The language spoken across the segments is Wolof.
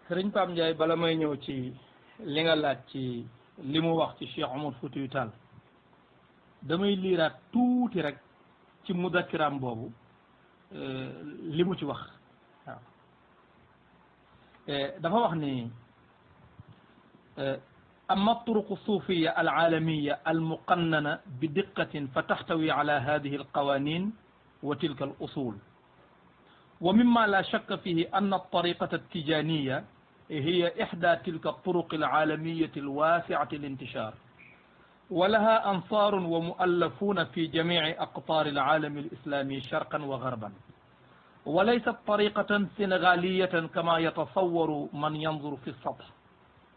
sëriñ Pape Ndiaye bala may ñëw ci li nga laaj ci li mu wax ci Cheikh Omar Foutiyou Tall damay liiraat tuuti rek ci mudakiram boobu li mu ci wax waaw dafa wax ni أما الطرق الصوفية العالمية المقننة بدقة فتحتوي على هذه القوانين وتلك الأصول ومما لا شك فيه أن الطريقة التجانية هي إحدى تلك الطرق العالمية الواسعة الانتشار ولها أنصار ومؤلفون في جميع أقطار العالم الإسلامي شرقا وغربا وليست طريقة سنغالية كما يتصور من ينظر في السطح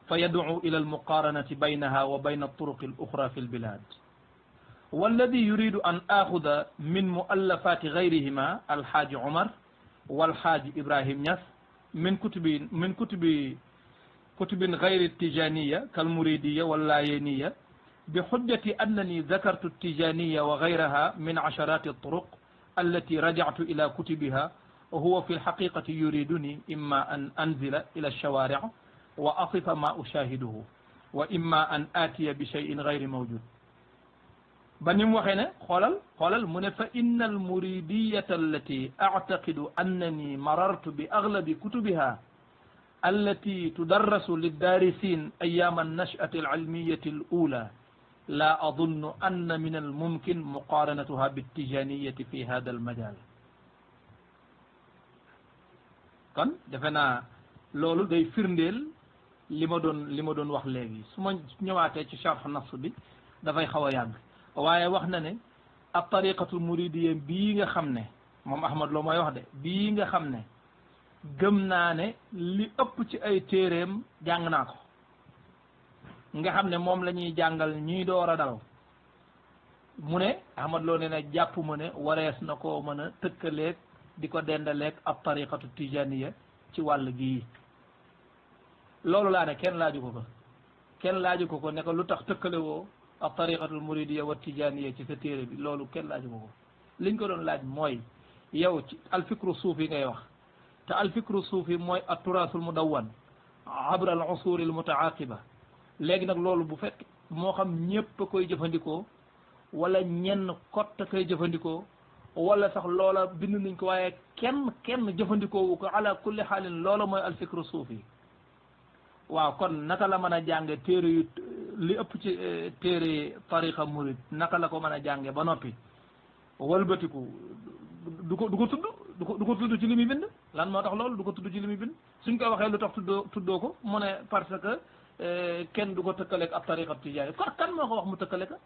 فيدعو إلى المقارنة بينها وبين الطرق الأخرى في البلاد والذي يريد أن آخذ من مؤلفات غيرهما الحاج عمر والحاج إبراهيم نياس من كتب غير التجانية كالمريدية واللاينية بحجة أنني ذكرت التجانية وغيرها من عشرات الطرق التي رجعت إلى كتبها وهو في الحقيقة يريدني إما أن أنزل إلى الشوارع وأصف ما أشاهده وإما أن آتي بشيء غير موجود بنيم وخينا خلال من فإن المريدية التي أعتقد أنني مررت بأغلب كتبها التي تدرس للدارسين أيام النشأة العلمية الأولى لا أظن أن من الممكن مقارنتها بالتجانية في هذا المجال كان دفنا لولو داي فيرنديل li ma doon wax léegi su ma ñëwaatee ci charh nafs bi dafay xaw a yàgg waaye wax na ne ab tariqatul muridiyya bii nga xam ne moom Ahmad Lo mooy wax de bii nga xam ne gëm naa ne li ëpp ci ay téeréem jàng naa ko nga xam ne moom la ñuy jàngal ñuy door a dal mu ne Ahmad Lo ne na jàpp ma ne warees na koo mën a tëkkaleeg di ko dendaleeg ab tariqatu tijaniya ci wàll gii loolu laa ne kenn laaju ko ne ko lu tax tëkkale woo ak tariqatul muridiyya wa tijaniya ci sa téere bi loolu kenn laaju ko liñ ko doon laaj mooy yow ci alfikru suufi ngay wax te alfikru suufi mooy at-turaasul mudawwan abra al usuri al mutaaqiba léegi nag loolu bu fekk moo xam ñépp a koy jëfandikoo wala ñenn kott a koy jëfandikoo wala sax loola bind nañ ko waaye kenn jëfandikoo wu ko ala kulli xaalin loola mooy alfikru suufi waaw kon naka la mën a jànge téere yu li ëpp ci téere tariqa murid naka la ko mën a jànge ba noppi walbatiku du ko tudd ci li muy bind lan moo tax loolu du ko tudd ci li muy bind suñ koy waxee lu tax tuddoo ko mu ne parce que kenn du ko tëkkaleeg ab tariqa tijaani kon kan moo ko wax mu tëkkale ka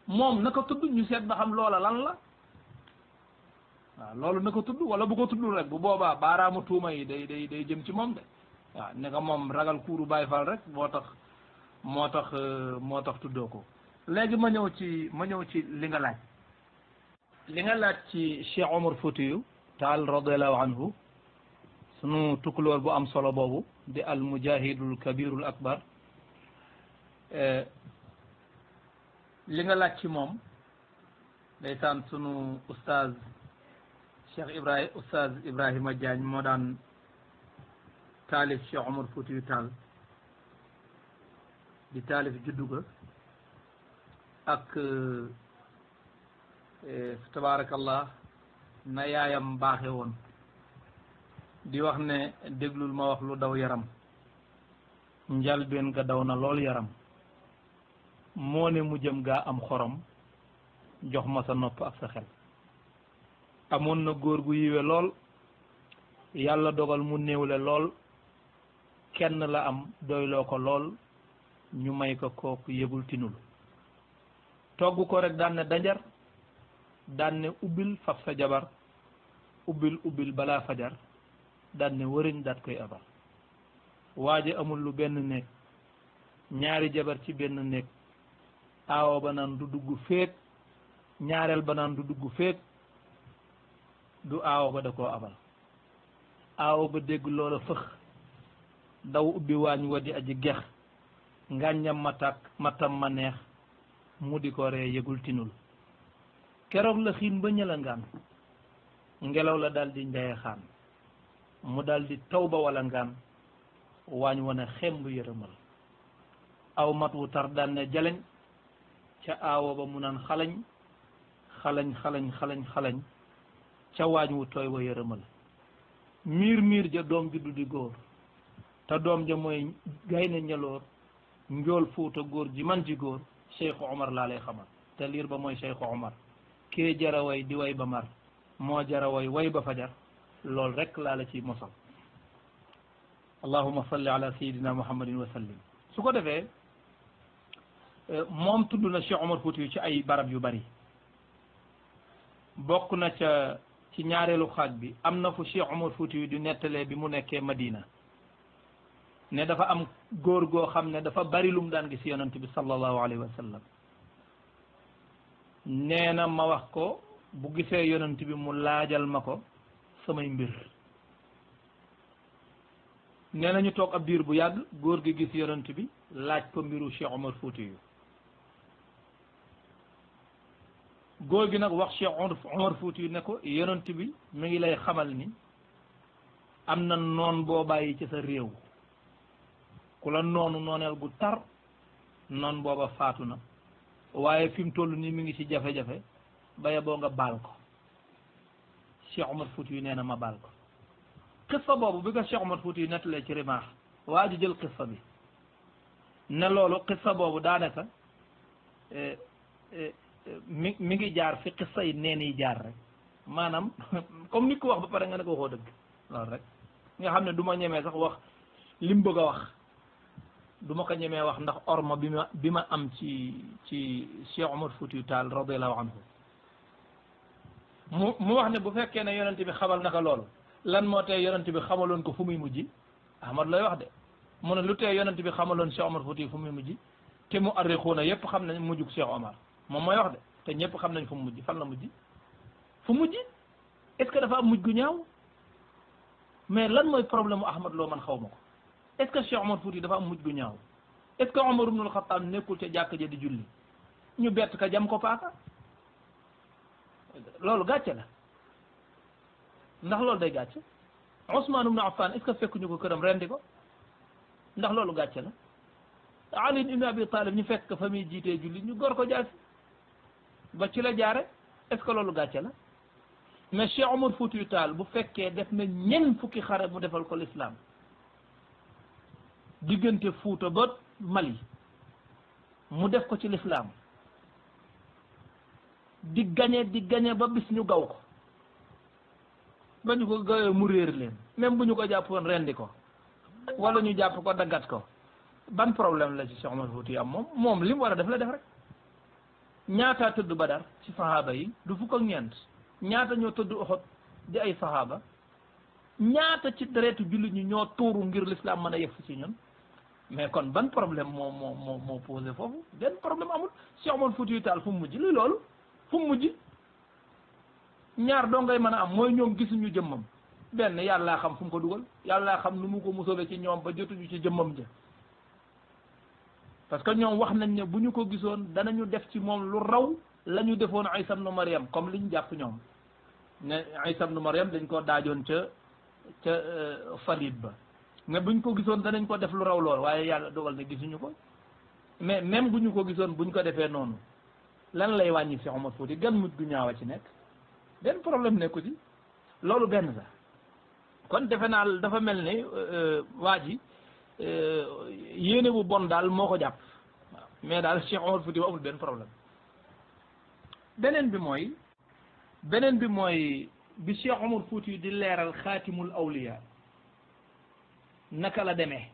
moom na ko tudd ñu seet ba xam loola lan la waaw loolu na ko tudd wala bu ko tuddul rek bu boobaa baaraamu tuuma yi day jëm ci moom de waaw ne ko moom ragal kuuru Baay Faal rek moo tax tuddoo ko léegi ma ñëw ci li nga laaj ci Cheikh Omar Foutiyou Tall radiallahu anhu sunu tukulóor bu am solo boobu di al mujahidul kabirul akbar li nga laaj ci moom ndeysaan sunu oustaz Ibrahima Diagne moo daan taalif Cheikh Omar Foutiyou Tall di taalif juddu ga ak tabaarakallah na yaayam baaxe woon di wax ne déglul ma wax lu daw yaram njalbeen ga daw na lool yaram moo ne mu jëm gaa am xorom jox ma sa nopp ak sa xel amoon na góor gu yiwe lool yàlla dogal mu néewle lool kenn la am doyloo ko lool ñu may ko kooku yëgul tinul togg ko rek daan ne dajar daan ne ubbil faf sa jabar ubbil balaa fajar daan ne wëriñ daat koy abar waaje amul lu benn néeg ñaari jabar ci benn néeg aawo ba naan du dugg féeg ñaareel ba naan du dugg féeg du aawo ba da koo abal aawo ba dégg loola fëx daw ubbi waañ wa di aji gex ngàññam matam ma neex mu di ko ree yëgul tinul keroog la xiin ba ñëlangaan ngelaw la daldi njaye xaan mu daldi taw ba wala ngaan waañ wane xem bu yërëmal aw mat wu tar daan ne jaleñ ca aawo ba mu naan xalañ xalañ xalañ xalañ xalañ ca waañ wu tooy wa yërëmal miir miir ja doom juddu di góor te doom ja mooy gaynde njaloor njool fuuta góor ji man ji góor Cheikh Omar laa lay xamal te liir ba mooy Cheikh Omar kee jara way di way ba mar moo jara way ba fajar loolu rek laa la ci mosal allahumma salli ala sayidina muhammadin wa sallim su ko defee moom tudd na Cheikh Omar Fouti yu ci ay barab yu bari bokk na ca ci ñaareelu xaaj bi am na fu Cheikh Omar Fouti yu di nettalee bi mu nekkee Madina ne dafa am góor goo xam ne dafa bari lum daan gis yonent bi sallallahu alayhi wa sallam nee na ma wax ko bu gisee yonent bi mu laajal ma ko samay mbir nee na ñu toog ab diir bu yàgg góor gi gis yonent bi laaj ko mbiru Cheikh Omar Fouti yu góor gi nag wax Cheikh Omar Fouti yu ne ko yonent bi mi ngi lay xamal ni am na noon boo bàyyi ci sa réew ku la noonu nooneel gu tar noon booba faatu na waaye fi mu toll nii mi ngi ci jafe-jafe baye boo nga baal ko Cheikh Omar Fouti yu nee na ma baal ko xissa boobu bi ko Cheikh Omar Fouti yu nettalee ci rimaax waa ji jël xissa bi ne loolu xissa boobu daanaka mi ngi jaar fi xissa yi neen yi jaar rek maanaam comme nit ko wax ba pare nga ne ko waxoo dëgg loolu rek nga xam ne du ma ñemee sax wax li mu bëgg a wax du ma ko ñemee wax ndax orma bi ma am ci Cheikh Omar Fouti Tall radiallahu anhu mu wax ne bu fekkee ne yonent bi xamal naka loolu lan moo tee yonent bi xamaloon ko fu muy mujj Ahmad lay wax de mu ne lu tee yonent bi xamaloon Cheikh Omar Fouti fu muy mujj te mu arrixuuna yépp xam nañ mujjug Cheikh Omar moom mooy wax de te ñëpp xam nañ fu mu mujj fan la mujj fu mujj est-ce que dafa am mujj gu ñaaw mais lan mooy problème mu Ahmad loo man xaw ma ko est-ce que Cheikh Omar Fouti dafa am mujj gu ñaaw est-ce que Omar ibnul Xattaab nekkul ca jàkk ja di julli ñu bett ka jam ko paaka loolu gàcce la ndax loolu day gàcce Ousmane ibnu Affan est-ce que fekkuñu ko këram rendi ko ndax loolu gàcce la Ali ibn Abi Talib ñu fekk fa muy jiitee julli ñu gor ko jaasi ba ci la jaare est-ce que loolu gàcce la mais Cheikh Omar Fouti Tall bu fekkee def na ñeent fukki xare mu defal ko l'islam diggante Fuuta ba Mali mu def ko ci l'islam di gañe ba bis ñu gaw ko ba ñu ko gawee mu réer leen même bu ñu ko jàppoon rendi ko wala ñu jàpp ko daggat ko ban problème la ci Cheikh Omar Fouti am moom li mu war a def la def rek ñaata tëdd Badar ci sahaaba yi du fukk ak ñeent ñaata ñoo tëdd Uhud di ay sahaaba ñaata ci deretu jullit ñi ñoo tuuru ngir l'islam mën a yegg ci ñun mais kon ban problème moo posé foofu benn problème amul Cheikh Omar Fouti Tall fu mu mujj li loolu fu mu mujj ñaar doo ngay mën a am mooy ñoom gisuñu jëmmam benn yàllaa xam fu mu ko dugal yàllaa xam nu mu ko musale ci ñoom ba jotuñu ci jëmmam ja parce que ñoom wax nañ ne bu ñu ko gisoon danañu def ci moom lu raw la ñu defoon Isa ibnu Maryam comme li ñu jàpp ñoom ne Isa ibnu Maryam dañ ko daajoon ca Falid ba mais buñ ko gisoon danañ ko def lu raw lool waaye yàlla dogal ne gisuñu ko mais même bu ñu ko gisoon buñ ko defee noonu lan lay wàññi Cheikh Omar Fouti gan mujj gu ñaawa ci nekk benn problème nekku ci loolu benn sax kon defe naa dafa mel ni waa ji yéene bu bon daal moo ko jàpp waaw mais daal Cheikh Omar Fouti amul benn problème beneen bi mooy bi Cheikh Omar Fouti di leeral xaatimul awliya naka la demee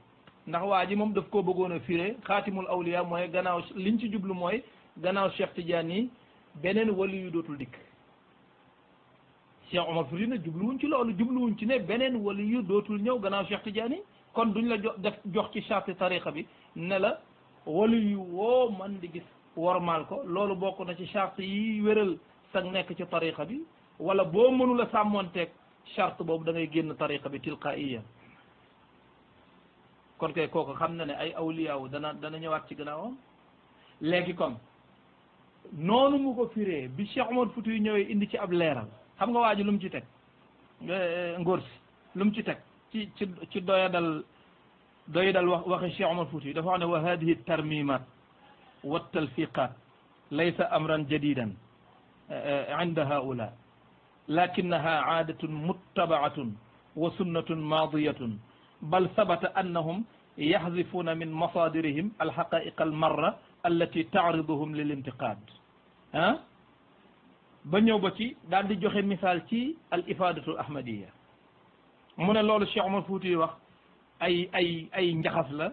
ndax waa ji moom daf koo bëggoon a firé xaatimul awliya mooy gannaaw liñ ci jublu mooy gannaaw Cheikh Tidiane yi beneen wali yu dootul dikk Cheikh Omar Fouti nag jubluwuñ ci loolu jubluwuñ ci ne beneen wali yu dootul ñëw gannaaw Cheikh Tidiane yi kon duñ la jox ci charte tariqa bi ne la wali yu woo man di gis wormaal ko loolu bokk na ci charte yi wéral sag nekk ci tariqa bi wala boo mënula sàmmonteeg charte boobu da ngay génn tariqa bi tilqaiya kon kay kooku xam na ne ay awliyaaw dana ñëwaat ci gannaawam léegi kon noonu mu ko firee bi Cheikh Omar Fouti yu ñëwee indi ci ab leeral xam nga waa ji lu mu ci teg ngóor si lu mu ci teg ci doyadal doy dal waxi Cheikh Omar Fouti dafa wax ne wa hadihi tarmimat wa talfiqat laysa amran jadidan inda haula lakinnaha aadatun muttabaatun wa sunnatun maadiyatun bal sabata annahum yaxzifuna min masadirihim alxaqaiqa almarra allati taariduhum lil intiqad ah ba ñëw ba ci daal di joxe misaal ci al ifadatu ahmadiya mu ne loolu Cheikh Omar Fouti wax ay njaxas la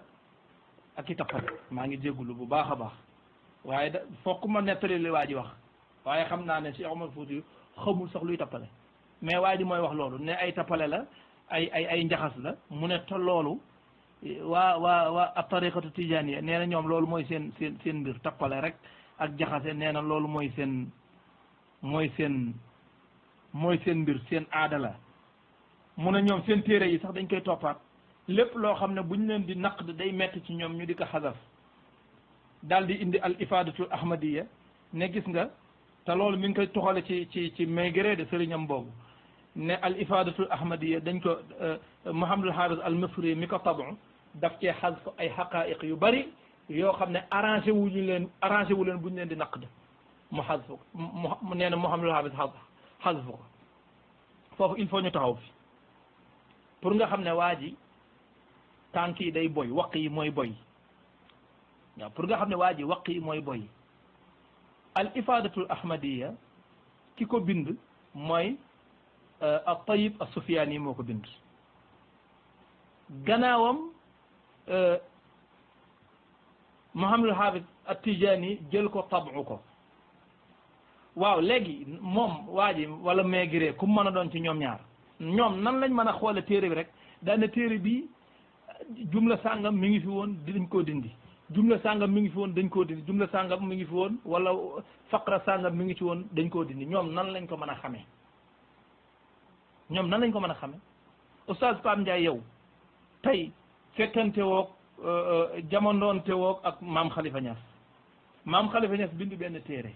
ak i tappale maa ngi jéggulu bu baax a baax waaye da fokk ma nettali li waa ji wax waaye xam naa ne Cheikh Omar Fouti xamul sax luy tappale mais waa ji mooy wax loolu ne ay tappale la ay njaxas la mu ne te loolu waa ab tariqatu tijaniya nee na ñoom loolu mooy seen mbir tappale rek ak jaxase nee na loolu mooy seen mbir seen aada la mu ne ñoom seen téere yi sax dañ koy toppaat lépp loo xam ne bu ñu leen di naqd day metti ci ñoom ñu di ko xasaf daal di indi al ifadatul ahmadiya ne gis nga te loolu mi ngi koy toxale ci Maigret de sëriñam boobu ne al ifadatul ahmadiya dañ ko Mouhamadul Hafiz al Misri mi ko tabu daf cee xasf ay xaqaiq yu bari yoo xam ne arrangé wu leen bu ñu leen di naqd mu xasf ko mu nee na Mouhamadul Hafiz xasf ko foofu il faut ñu taxaw fi pour nga xam ne waa ji tànk yi day boy waq yi mooy boy waaw pour nga xam ne waa ji waq yi mooy boy al ifadatul ahmadiya ki ko bind mooy al Tayyib as Sufyaani moo ko bind gannaawam Muhammadul Hafiz at Tijaani jël ko tabu ko waaw léegi moom waa ji wala Maigret ku mën a doon ci ñoom ñaar ñoom nan lañ mën a xoole téere bi rek daane téere bi jumla sàngam mi ngi fi woon dañ koo dindi jumla sàngam mi ngi fi woon dañ koo dindi jumla sàngam mi ngi fi woon wala faqra sàngam mi ngi ci woon dañ koo dindi ñoom nan lañ ko mën a xamee ñoom nan lañ ko mën a xamee oustaz Pape Ndiaye yow tey fekkante woog jamondoonte woog ak maam Khalifa Niass bind benn téere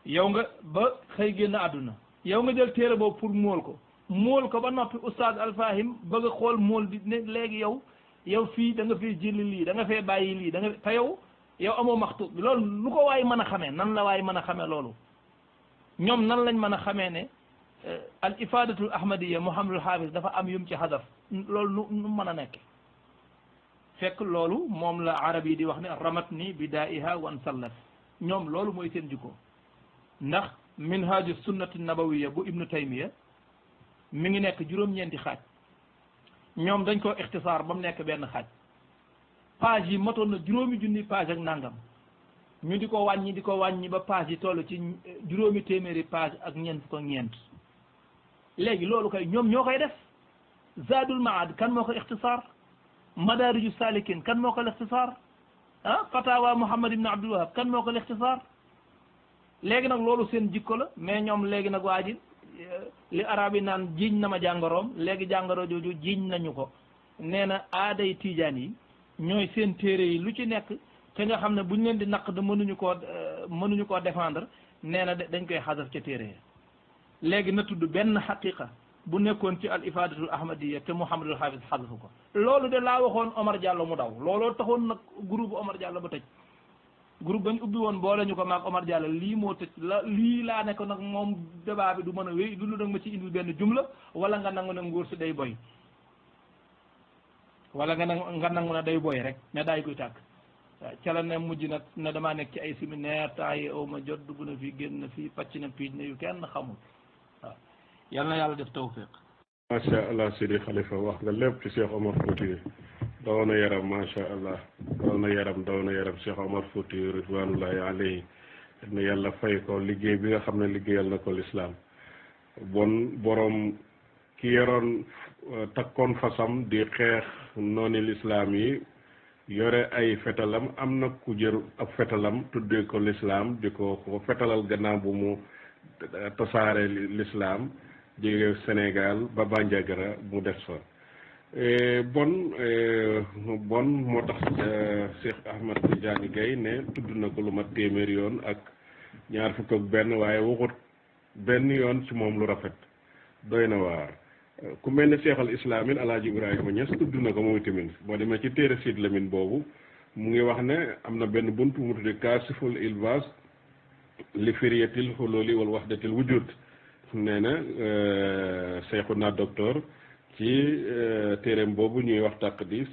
yow nga ba xëy génn àdduna yow nga jël téere boobu pour móol ko ba noppi oustaz Alfahim bëgg a xool móol bi ne léegi yow fii da nga fee jëli lii da nga fee bàyyi lii da nga te yow amoo maxtuut bi loolu lu ko waay mën a xamee nan la waay mën a xamee loolu ñoom nan lañ mën a xamee ne al ifadatul ahmadiya Muhammadul Hafiz dafa am yum ci hadaf loolu nu mën a nekk fekk loolu moom la arab yi di wax ne ramat ni bidaiha wan sallat ñoom loolu mooy seen jikko ndax minhaju sunnati nabawiya bu ibnu taymiya mi ngi nekk juróom-ñeenti xaaj ñoom dañ ko ixtisaar ba mu nekk benn xaaj page yi matoon na 5,000 page ak nangam ñu di ko wàññi ba page yi toll ci 200 page ak ñeent fukk ak ñeent léegi loolu kay ñoom ñoo koy def zadul maad kan moo ko ixtisaar madariju salikin kan moo ko ixtisaar fatawa Muhammad ibn Abdul Wahab kan moo ko ixtisaar léegi nag loolu seen jikko la mais ñoom léegi nag waa ji li arab yi naan jiiñ na ma jàngoroom léegi jàngoro jooju jiiñ nañu ko nee na aaday tiijaan yi ñooy seen téere yi lu ci nekk te nga xam ne buñ leen di naq de mënuñu koo défendre nee na dañ koy xasaf ca téere yi léegi na tudd benn xaqiqa bu nekkoon ci al ifadatul ahmadiya te Muhammadul Hafiz xasafu ko loolu de laa waxoon Omar Diallo mu daw looloo taxoon nag groupe Omar Diallo ba tëj groupe bañ ubbi woon boole ñu ko maag Omar Diallo lii moo tëj lii laa ne ko nag moom débat bi du mën a wéy lu nag ma ci indil benn jumla wala nga nangu ne nguur si day boy wala nga nangu ne day boy rek ne daay koy tàkk ca la ne mujj nag ne damaa nekk ci ay séminaire temps yi aw ma jot dugg na fii génn na fii pàcc na piij na yu kenn xamul waaw yal na yàlla def tawfiq macha allah Sidi Khalifa wax nga lépp ci Cheikh Omar Fouti daw na yaram macha allah daw na yaram Cheikh Omar Fouti ridwanullahi alayhi ne yàlla fay ko liggéey bi nga xam ne liggéeyal na ko lislaam bon borom ki yoroon takkoon fasam di xeex nooni lislaam yi yore ay fetalam am na ku jër ab fetalam tuddee ko lislaam di ko fetalal gannaaw bu mu tasaare lislaam jóge Sénégal ba Bandiagara mu des fa bon moo tax Cheikh Ahmad Tidiane Gaye ne tudd na ko lu mat téeméer yoon ak ñaar fukk ak benn waaye waxut benn yoon ci moom lu rafet doy na waar ku mel ne Cheikh al Islam it Alaaji Ibrahima Niass tudd na ko moom tamit boo demee ci téere Sid Lamine boobu mu ngi wax ne am na benn bunt mu tudde kaasiful ilbas li firiyatil xululi wal waxdatil wujud nee na Cheikhuna docteur ci téereem boobu ñuy wax taqdis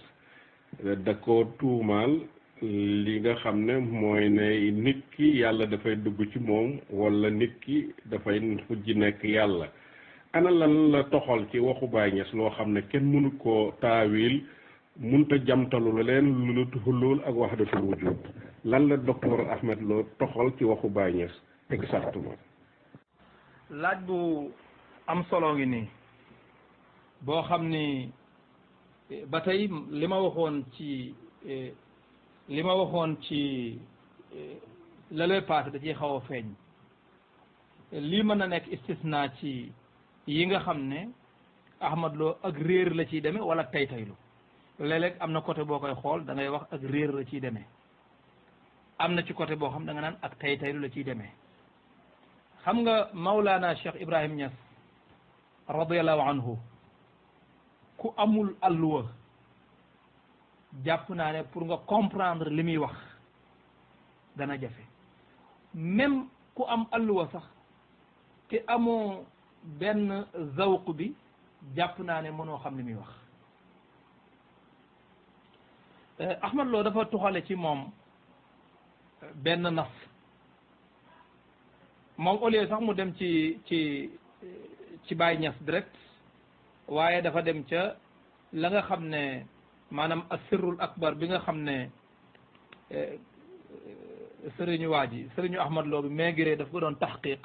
da ko tuumaal li nga xam ne mooy ne nit ki yàlla dafay dugg ci moom wala nit ki dafay mujj nekk yàlla ana lan la toxal ci waxu Baay Ñas loo xam ne kenn mënu koo taawil munta jamtalu la leen lu hulul ak wahdatul wujud lan la docteur Ahmed Lo toxal ci waxu Baay Ñas exactement. laaj bu am solo ngi nii boo xam ni ba tey li ma waxoon ci la lay paase da ciy xaw a feeñ lii mën na nekk istisna ci yi nga xam ne Ahmed Lo ak réer la ciy demee wala taytaylu léeg-léeg am na côté boo koy xool da ngay wax ak réer la ciy demee am na ci côté boo xam da nga naan ak taytaylu la ciy demee xam nga Maulana Cheikh Ibrahim Niass radiyallahu anhu ku amul alluwa jàpp naa ne pour nga comprendre li muy wax dana jafe même ku am alluwa sax te amoo benn zawq bi jàpp naa ne mënoo xam li muy wax Ahmed Lo dafa tuxale ci moom benn nas moom au lieu sax mu dem ci Baay Ñas direct waaye dafa dem ca la nga xam ne maanaam asirrul akbar bi nga xam ne sëriñu waa ji sëriñu Ahmed Lo bi méngiree daf ko doon taxqiq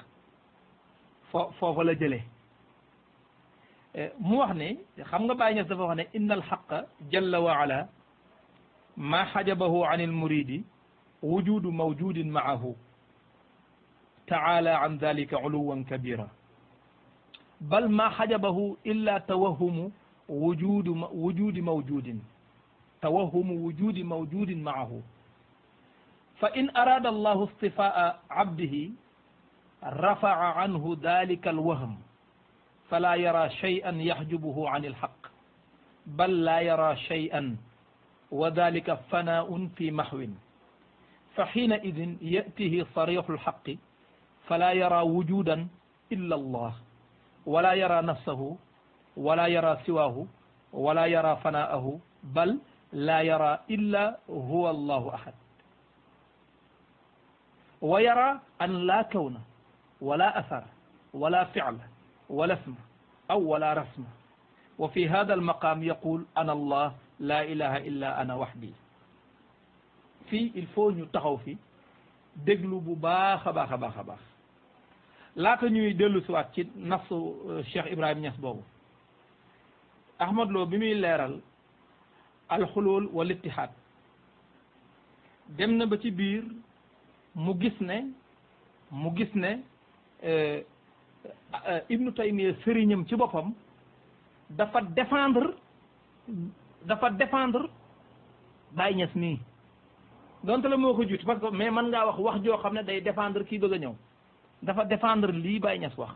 foofa la jëlee mu wax ne xam nga Baay Ñas dafa wax ne inna alxaqa jalla wa ala ma xajabahu an almuridi wujudu mawjudin maahu taala an dalika uluwan kabira bal ma xajabahu illa tawahumu wujudi mawjudin maahu fa in arada allahu istifaa abdihi rafaa anhu dalika alwahm fala yara shay'an yaxjubuhu an alxaq bal la yara shay'an wa dalika fanaun fi mahwin fa xiina idin yatihi sarixu alxaqi fala yara wujudan illa allah wala yara nafsahu wala yara siwahu wala yara fanaahu bal la yara illa huwa allahu ahad wa yara an la kawna wala athar wala ficla wala isma aw wala rasma wa fi hada almaqam yaqul ana allah la ilaha illa ana wahdi fii il faut ñu taxaw fi déglu bu baax a baax a baax a baax laata ñuy dellu siwaat ci nafsu Cheikh Ibrahim Niass boobu Ahmed Lo bi muy leeral alxulul wal ittihaad dem na ba ci biir mu gis ne Ibnu Taymiya sëriñam ci boppam dafa défendre Baay Ñas nii donte la moo ko jiitu parce que mais mën ngaa wax joo xam ne day défendre kii bëgg a ñëw dafa défendre lii Baay Ñas wax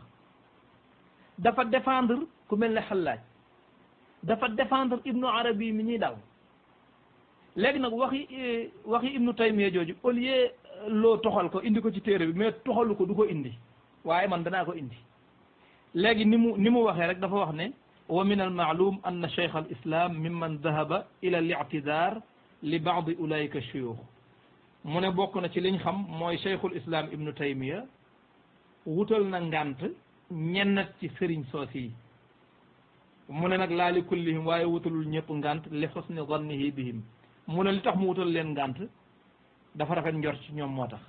dafa défendre ku mel ne Xallaaj dafa défendre Ibnu Arabi mi ñuy daw léegi nag waxi Ibnu Taymiya jooju au lieu loo toxal ko indi ko ci téere bi mais toxalu ko du ko indi waaye man danaa ko indi léegi ni mu waxee rek dafa wax ne wa min almaalum anna cheikh al islam mimman dahaba ila al i'tidar li baadi ulaika shuyukh mu ne bokk na ci liñ xam mooy cheikhul islam Ibnu Taymiya wutal na ngant ñennat ci sëriñ soos yi mu ne nag laa li kullihim waaye wutalul ñëpp ngant li xusni zannihi bihim mu ne li tax mu wutal leen ngant dafa rafet njort ci ñoom moo tax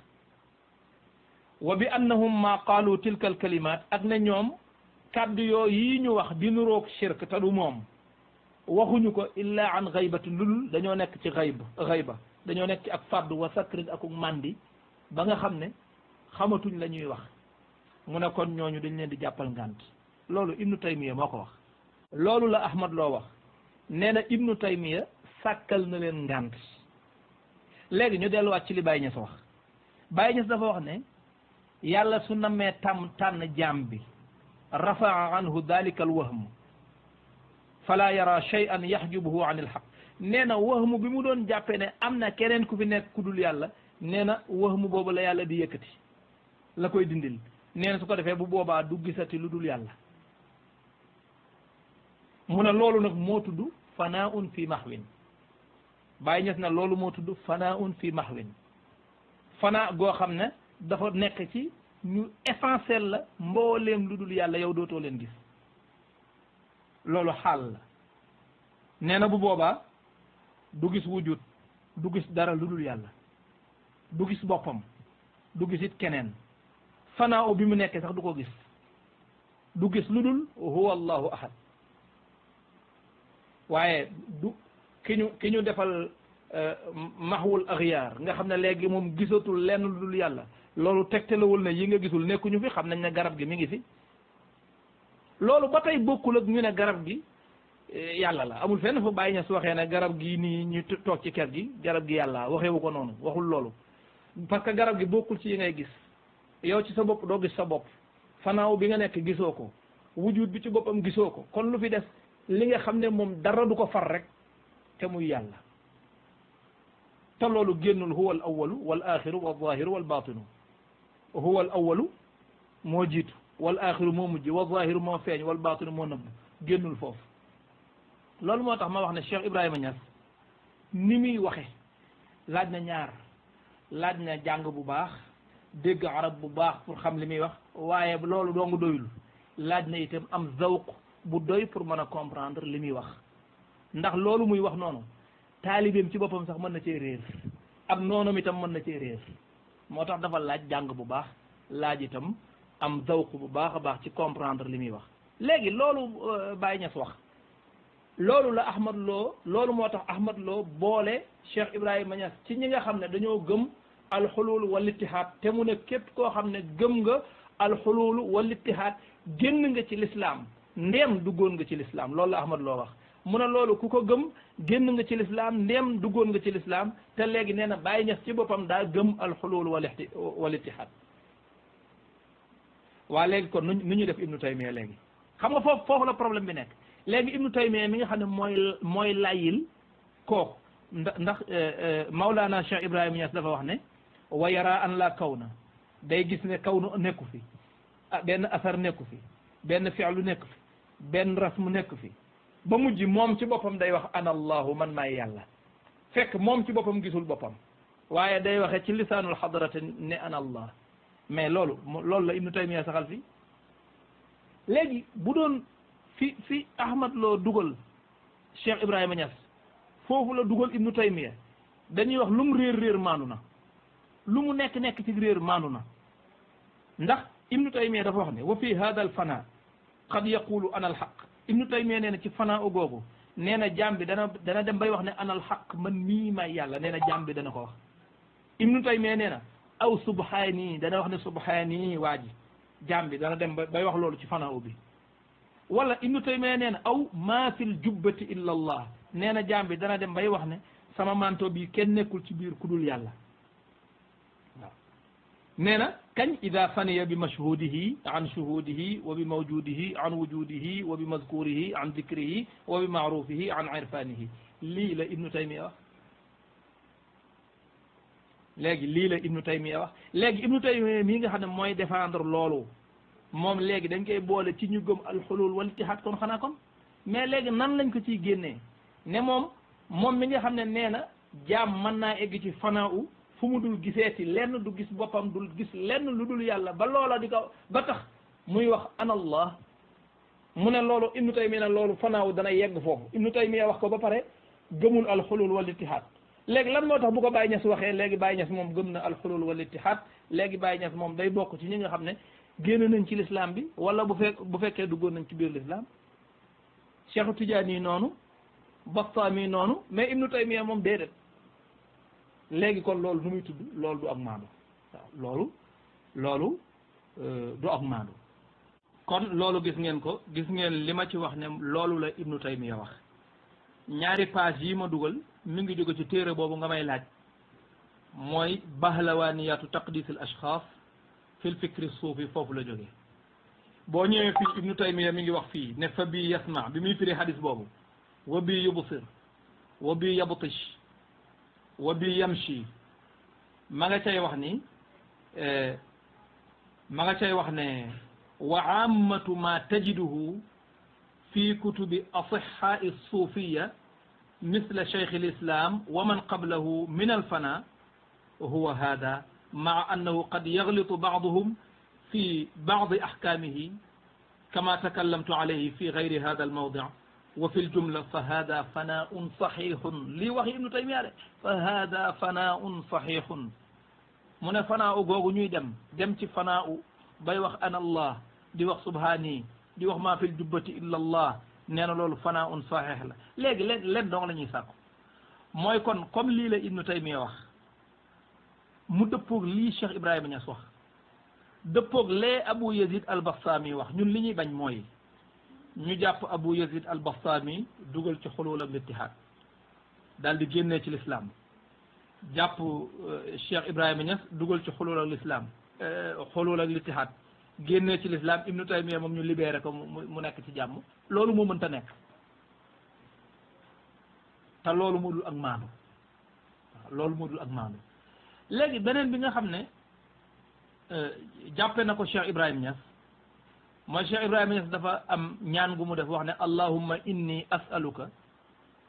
wa bi annahum ma qaalu tilka al kalimat ak ne ñoom kàddu yoo yi ñu wax di nuroog shirk te du moom waxuñu ko illa an xaybatin lul dañoo nekk ci xayba dañoo nekk ci ak faddu wa sakrin akuk mandi ba nga xam ne xamatuñ la ñuy wax mu ne kon ñooñu dañ leen di jàppal ngant loolu Ibnu Taymiya moo ko wax loolu la Ahmed Lo wax nee na Ibnu Taymiya sàkkal na leen ngant léegi ñu delluwaat ci li Baay Ñas wax Baay Ñas dafa wax ne yàlla su namee tànn jaam bi rafaa anhu dalika al wahm fala yara shay'an yaxjubuhu an il xaq nee na wahmu bi mu doon jàppee ne am na keneen ku fi nekk ku dul yàlla nee na wahmu boobu la yàlla di yëkkati la koy dindil nee na su ko defee bu boobaa du gisati lu dul yàlla mu ne loolu nag moo tudd fanaun fi mahwin bàyyi ñes na loolu moo tudd fanaun fi mahwin fana goo xam ne dafa nekk ci ñu essentiel la mbooleem lu dul yàlla yow dootoo leen gis loolu xaal la nee na bu boobaa du gis wujud du gis dara lu dul yàlla du gis boppam du gis it keneen fanaaw bi mu nekkee sax du ko gis du gis lu dul huwa allahu ahad waaye du ki ñu defal mahwul axyaar nga xam ne léegi moom gisatul lenn lu dul yàlla loolu tegtalawul ne yi nga gisul nekkuñu fi xam nañ ne garab gi mi ngi fi loolu ba tey bokkul ak ñu ne garab gi yàlla la amul fenn fu bàyyi ña su waxee ne garab gi nii ñu toog ci kër gi garab gi yàlla waxewu ko noonu waxul loolu parce que garab gi bokkul ci yi ngay gis yow ci sa bopp doo gis sa bopp fanaaw bi nga nekk gisoo ko wujud bi ci boppam gisoo ko kon lu fi des li nga xam ne moom dara du ko far rek te muy yàlla te loolu génnul huwa al awalu wal axiru wal zahiru wal batinu huwa al awalu moo jiitu wal axiru moo mujj wal zahiru moo feeñ wal batinu moo nëbb génnul foofu loolu moo tax ma wax ne Cheikh Ibrahima Niass ni muy waxe laaj na ñaar laaj na jàng bu baax dégg arab bu baax pour xam li muy wax waaye loolu doonga doyul laaj na itam am zawq bu doy pour mën a comprendre li muy wax ndax loolu muy wax noonu taalibeem ci boppam sax mën na cee réer ab noonam itam mën na cee réer moo tax dafa laaj jàng bu baax laaj itam am zawq bu baax a baax ci comprendre li muy wax léegi loolu Baye Niass wax loolu la Ahmad Lo loolu moo tax Ahmad Lo boole Cheikh Ibrahima Niass ci ñi nga xam ne dañoo gëm alxulul wal ittihaad te mu ne képp koo xam ne gëm nga alxulul wal ittihaad génn nga ci lislaam ndéem duggoon nga ci lislaam loolu la Ahmad Lo wax mu ne loolu ku ko gëm génn nga ci lislaam ndéem duggoon nga ci lislaam te léegi nee na Baye Niass ci boppam daa gëm alxulul wal ittihaad waa léegi kon nu ñu def Ibnu Taymiya léegi xam nga foofu la problème bi nekk léegi Ibnu Taymiya mi nga xam ne mooy layil kooku ndax Maulana Cheikh Ibrahima Niass dafa wax ne wa yara an la kawna day gis ne kawnu nekku fi benn asar nekku fi benn fi'lu nekku fi benn rasmu nekku fi ba mujj moom ci boppam day wax ana allahu man maay yàlla fekk moom ci boppam gisul boppam waaye day waxe ci lisaanul xadarate ne ana allah mais loolu la Ibnu Taymiya saxal fi léegi bu doon fi Ahmad Lo dugal Cheikh Ibrahima Niass foofu la dugal Ibnu Taymiya dañuy wax lu mu réer maanu na lu mu nekk ci réer maanu na ndax Ibnu Taymiya dafa wax ne wa fi hada al fana qad yaqulu ana al xaq Ibnu Taymiya nee na ci fana o googu nee na jaam bi dana dem bay wax ne ana al xaq man mii may yàlla nee na jaam bi dana ko wax Ibnu Taymiya nee na aw subhaani dana wax ne subhaani waa ji jaam bi dana dem bay wax loolu ci fana o bi wala Ibnu Taymiya nee na aw maa fil jubbati illa allah nee na jaam bi dana dem bay wax ne sama manto bi kenn nekkul ci biir ku dul yàlla waaw nee na kañ ida faniya bi mashhudihi an shuhudihi wa bi mawjudihi an wujudihi wa bi mazkurihi an dikrihi wa bi maarufihi an irfanihi lii la Ibnu Taymiya wax léegi lii la Ibnu Taymiya wax léegi Ibnu Taymiya mii nga xam ne mooy défendre loolu moom léegi dañ koy boole ci ñu gëm alxulul wal ittihaad kon xanaa kon mais léegi nan lañ ko ciy génnee ne moom mi nga xam ne nee na jaam mën naa egg ci fanaaw fu mu dul giseeti lenn du gis boppam dul gis lenn lu dul yàlla ba loola di ko ba tax muy wax ana allah mu ne loolu Ibnu Taymiya ne loolu fanaaw dana yegg foofu Ibnu Taymiya wax ko ba pare gëmul alxulul wal ittihaad léegi lan moo tax bu ko Baye Niass waxee léegi Baye Niass moom gëm na alxulul wal ittihaad léegi Baye Niass moom day bokk ci ñi nga xam ne génn nañ ci l'islam bi wala bu fekkee duggoon nañ ci biir l'islam Cheikh Tidiane noonu Bastami noonu mais Ibnu Taymiya moom déedéet léegi kon loolu nu muy tudd loolu du ak maandu waaw loolu du ak maandu kon loolu gis ngeen li ma ci wax ne loolu la Ibnu Taymiya wax ñaari page yi ma dugal mi ngi jóge ci téere boobu nga may laaj mooy bahlawaniyatu taqdis al ashxaas fil fikri suufi foofu la jógee boo ñëwee fii ibnu taymiya mi ngi wax fii ne fa bii yasma bi muy firi hadis boobu wa bii yubsir wa bii yabtish wa bii yamshi ma nga cay wax ni ma nga cay wax ne wa ammatu ma tajiduhu fi kutubi asihai suufiya misla cheikh lislam wa man qablahu min alfana huwa hada maa annahu qad yaglitu baaduhum في بعض أحكامه كما تكلمت عليه في غير هذا الموضع وفي الجملة فهذا فناء صحيح لي وحي ابن تيمية فهذا فناء صحيح من فناء غوغو ñuy dem ci فناء bay wax ana Allah di wax subhani di wax ma fil jubbati illa Allah nee na loolu fanaa'un sahih la léegi leen dong la ñuy sàkku mooy kon comme lii la ibnu Taymiya wax mu dëppoog lii Cheikh Ibrahima Niass wax dëppoog lee Abu Yazid al-Bastami wax ñun li ñuy bañ mooy ñu jàpp Abu Yazid al-Bastami dugal ci xulul ak littihaad daal di génnee ci l'islam jàpp Cheikh Ibrahima Niass dugal ci xulul ak l'islam xulul ak littihaad génnee ci l'islam Ibnu Taymiya moom ñu libéré ko mu nekk ci jàmm loolu moo mënta nekk te loolu moo dul ak maandu waaw loolu moo dul ak maandu léegi beneen bi nga xam ne jàppe na ko Cheikh Ibrahima Niass mooy Cheikh Ibrahima Niass dafa am ñaan gu mu def wax ne allahumma inni as'aluka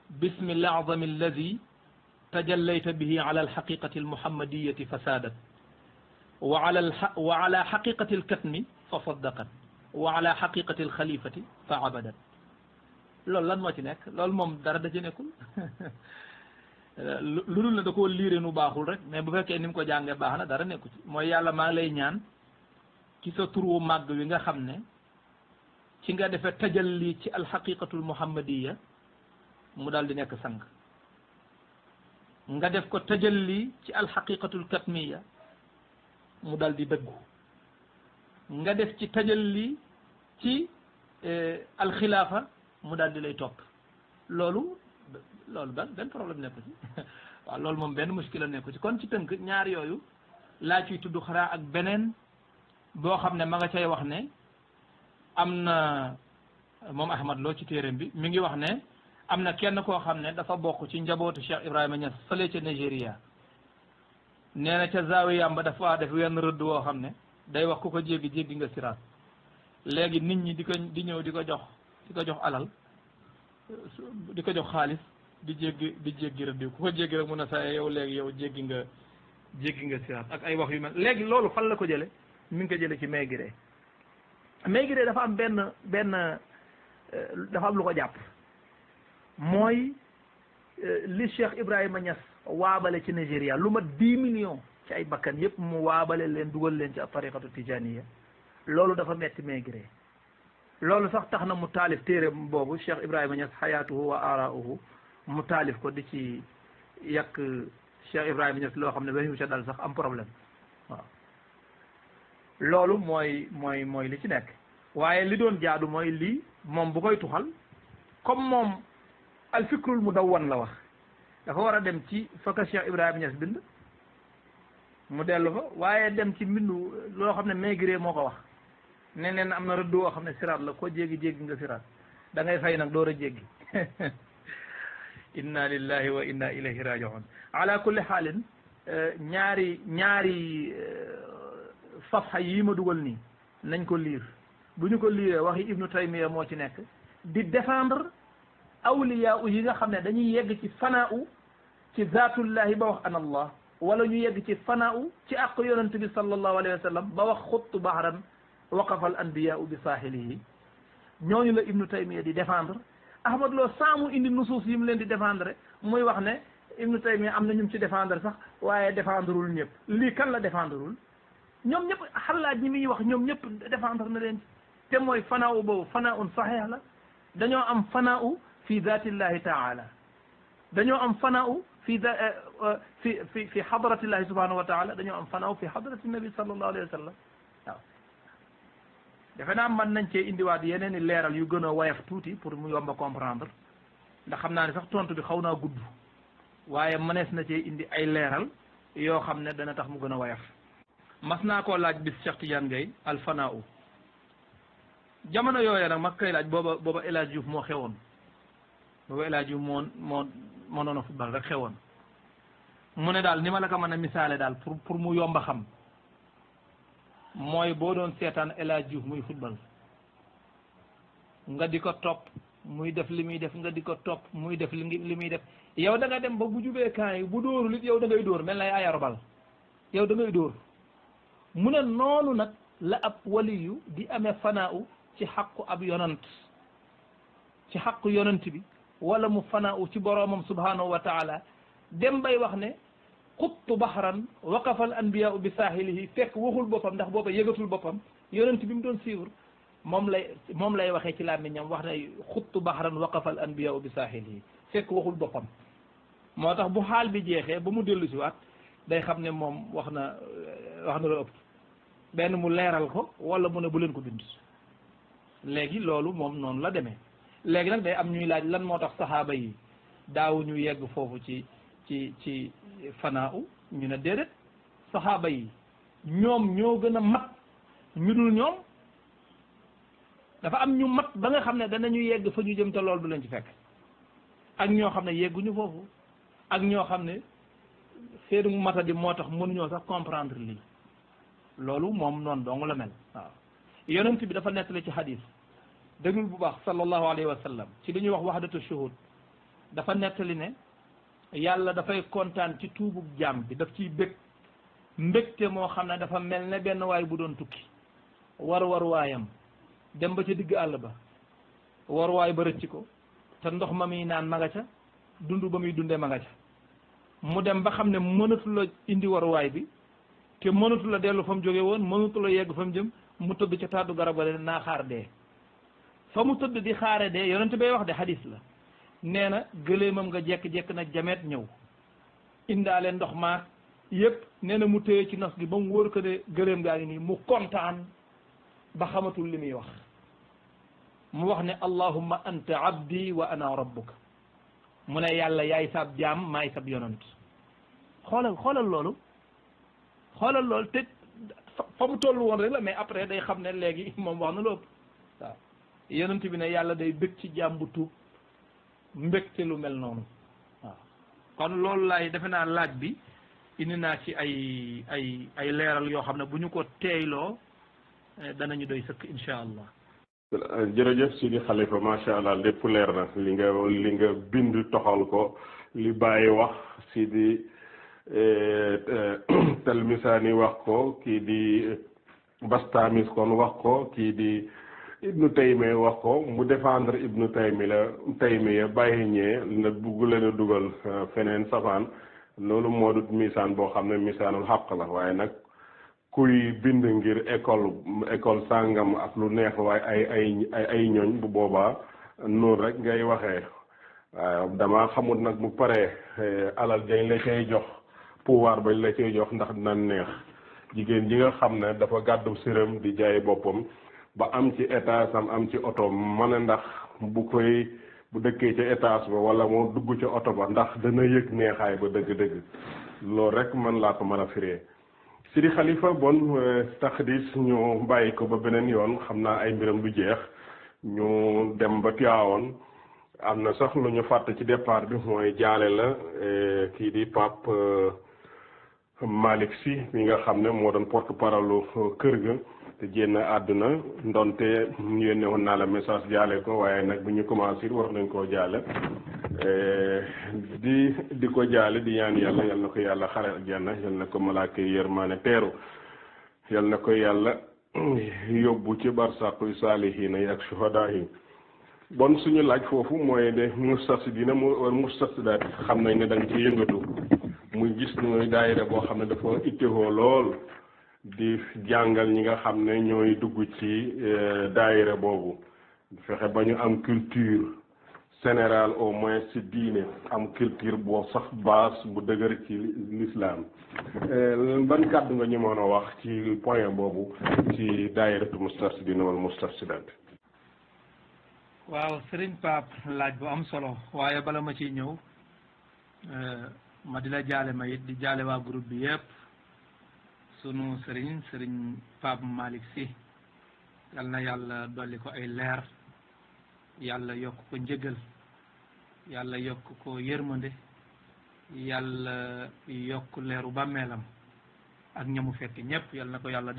bismi al-a'zami alladi tajallayta bihi ala alhaqiqati almuhammadiyati fasadat wa ala haqiqati alkatmi fa saddaqat wa ala haqiqati alxalifati fa abadat loolu lan moo ci nekk loolu moom dara da ci nekkul lu dul ne da koo liire nu baaxul rek mais bu fekkee ni mu ko jàngee baax na dara nekku ci mooy yàlla maa ngi lay ñaan ci sa turu màgg wi nga xam ne ci nga defee tajalli ci alxaqiqatul muhammadiya mu daal di nekk sang nga def ko tajalli ci alxaqiqatul katmiya mu daal di dëggu nga def ci tajalli ci alxilaafa mu daal di lay topp loolu benn problème nekku ci waaw loolu moom benn muskila nekku ci kon ci tënk ñaar yooyu laa ciy tudd xaraa ak beneen boo xam ne ma nga cay wax ne am na moom Ahmad Lo ci téeréem bi mi ngi wax ne am na kenn koo xam ne dafa bokk ci njabootu Cheikh Ibrahima Niass fële ca Nigeria nee na ca zaawiyam ba dafa def wenn rëdd woo xam ne day wax ku ko jéggi nga siraat léegi nit ñi di ñëw di ko jox alal di ko jox xaalis di jéggi rëdd ku ko jéggi rek mun a sa yow léegi yow jéggi nga siraat ak ay wax yu mel léegi loolu fan la ko jële mi ngi ko jële ci Maigret dafa am dafa am lu ko jàpp mooy li Cheikh Ibrahima Niass waabale ci Nigeria lu mat 10 millions ci ay bakkan yëpp mu waabale leen dugal leen ci ab tariqatu tijaniya loolu dafa metti Maigret loolu sax tax na mu taalif téere boobu Cheikh Ibrahima Niass xayaatuhu wa araauhu mu taalif ko di ci yàq Cheikh Ibrahima Niass loo xam ne ba ca dal sax am problème waaw loolu mooy li ci nekk waaye li doon jaadu mooy lii moom bu koy tuxal comme moom alfikrul mudawwan la wax dafa war a dem ci fakka Cheikh Ibrahima Niass bind mu dellu fa waaye dem ci mbindu loo xam ne Maigret moo ko wax ne neen am na rëdd woo xam ne siraat la ko jéggi nga siraat da ngay fay nag door a jéggi inna lillahi wa inna ilayhi raji'un ala kulli xaalin ñaari safha yii ma dugal nii nañ ko liir bu ñu ko liiree waxi Ibnu Taymiya moo ci nekk di défendre awliya yi nga xam ne dañuy yegg ci fanaaw ci zaatullahi ba wax ana allah wala ñu yegg ci fanaaw ci àq yonent bi sallallahu alayhi wa sallam ba wax xuttu bahran waqafa al anbiyaau bi saahilihi ñooñu la Ibnu Taymiya di défendre Ahmad Lo saamu indi nusuus yi mu leen di défendre muy wax ne Ibnu Taymiya am na ñu ci défendre sax waaye défendrewul ñëpp lii kan la défendrewul ñoom ñëpp xalaat ñi muy wax ñoom ñëpp défendre na leen te mooy fanaaw boobu fanaaun saxiix la dañoo am fanaaw fi zaatillahi taala dañoo am fanaaw fi hadratillahi subhanahu wa taala dañoo am fanaaw fi hadrati nabi sallallahu alayhi wa sallam waaw defe naa mën nañ cee indiwaat yeneen i leeral yu gën a woyof tuuti pour mu yomb a comprendre ndax xam naa ne sax tontu bi xaw naa gudd waaye mënees na cee indi ay leeral yoo xam ne dana tax mu gën a woyof mas naa koo laaj bis Cheikh Tidiane Gaye al fanaaw jamono yooyu nag ma koy laaj booba El Hadj Diouf moo xewoon booba El Hadj Diouf moo noonu football rek xewoon mu ne daal ni ma la ko mën a misaale daal pour mu yomba xam mooy boo doon seetaan El Hadj Diouf muy football nga di ko topp muy def li muy def nga di ko topp muy def li muy def yow da nga dem ba bu jubee camp yi bu dóorul it yow da ngay dóor mel na ay ayarobal yow da ngay dóor mu ne noonu nag la ab waliyu di amee fanaaw ci xaqu ab yonant ci xaqu yonant bi wala mu fanaaw ci boroomam subhanahu wa taala dem bay wax ne xuttu baxran waqafa al anbiyaau bi saahilihi fekk waxul boppam ndax booba yëgatul boppam yonent bi mu doon suivre moom lay waxee ci làmmiñam wax ne xuttu baxran waqafa al anbiyaau bi saahilihi fekk waxul boppam moo tax bu xaal bi jeexee ba mu dellu si waat day xam ne moom wax na la ëpp benn mu leeral ko wala mu ne bu leen ko bind léegi loolu moom noonu la demee léegi nag day am ñuy laaj lan moo tax saxaaba yi daawuñu yegg foofu ci fanaaw ñu ne déedéet saxaaba yi ñoom ñoo gën a mat ñu dul ñoom dafa am ñu mat ba nga xam ne danañu yegg fa ñu jëm te loolu du leen ci fekk ak ñoo xam ne yegguñu foofu ak ñoo xam ne seenu matadi moo tax mënuñoo sax comprendre lii loolu moom noonu dong la mel waaw yonent bi dafa nettali ci hadis déglul bu baax sallallahu alayhi wa sallam ci li ñuy wax wahdatu shuhud dafa nettali ne yàlla dafay kontaan ci tuubug jaam bi daf ciy bég mbégte moo xam ne dafa mel ne benn waay bu doon tukki war waayam dem ba ca digg àll ba war waay ba rëcc ko te ndox ma muy naan ma nga ca dund ba muy dundee ma nga ca mu dem ba xam ne mënatu la indi war waay bi te mënatu la dellu fa mu jóge woon mënatu la yegg fa mu jëm mu tëdd ca tàddu garab ga naa xaar dee fa mu tëdd di xaare dee yonent bay wax de hadis la nee na gëléemam nga jekk-jekk na jameet ñëw indaale ndox maak yëpp nee na mu téye ci nos gi ba mu wóor ko ne gëléem gaa ngi nii mu kontaan ba xamatul li muy wax mu wax ne allahumma anta abdi wa ana rabbuka mu ne yàlla yaay sab jaam maay sab yonant xoolal loolu te fa mu toll woon rek la mais après day xam ne léegi moom wax na lu ëpp waaw yonent bi ne yàlla day bëgg ci jaam bu tuub mbégte lu mel noonu waaw kon loolu laay defe naa laaj bi indi naa ci ay leeral yoo xam ne bu ñu ko teeyloo danañu doy sëkk incha allah. jërëjëf Sidi Khalifa macha allah lépp leer na li nga bind toxal ko li Baye wax Sidi Talmisaani wax ko kii di Bastamis kon wax ko kii di Ibnu Taymiya wax ko mu défendre Ibnu Taymiya bàyyi ñee na bugg leen a dugal feneen safaan loolu moo dut misaan boo xam ne misaanul xaq la waaye nag kuy bind ngir école sàngam ak lu neex waaye ay ñooñ bu boobaa noonu rek ngay waxee waaw dama xamut nag bu paree alal dañ la cay jox pouvoir bañ la cay jox ndax dina neex jigéen ji nga xam ne dafa gàddu séram di jaay boppam ba am ci étage am ci oto ma ne ndax bu dëkkee ca étage ba wala moo dugg ca oto ba ndax dana yëg neexaay ba dëgg-dëgg loolu rek man laa ko mën a firee Sidi Khalifa bon taxdis ñu bàyyi ko ba beneen yoon xam naa ay mbiram du jeex ñu dem ba Tiwaawoon am na sax lu ñu fàtte ci départ bi mooy jaale la kii di Pape Malick Sy mi nga xam ne moo doon porte-parole kër ga te génn àdduna ndonte ñu yónnee woon naa la message jaale ko waaye nag bu ñu commencé war nañ koo jaale di ko jaale di ñaan yàlla yal na ko yàlla xare aljanna yal na ko malaaka yi yërmaane teeru yal na ko yàlla yóbbu ci barsàqu saalihiina yi ak shuhadaa yi bon suñu laaj foofu mooy de mustarsidiina mustarsidaat xam nañ ne da nga ci yëngatu muy gis muy daayira boo xam ne dafa ittewoo lool di jàngal ñi nga xam ne ñooy dugg ci daayira boobu fexe ba ñu am culture générale au moins ci diine am culture boo sax base bu dëgër ci l'islam ban kàddu nga ñu mën a wax ci point boobu ci daayiratu mustarsidiina wala mustarsidaat. waaw Serigne Pape laaj bu am solo waaye bala ma ciy ñëw ma di la jaale ma it di jaale waa groupe bi yëpp sunu Serigne Pape Malick Sy yal na yàlla dolli ko ay leer, yàlla yokk ko njëgal, yàlla yokk ko yërmande, yàlla yokk leeru bàmmeelam ak ñamu fekk ñépp. yal na ko yàlla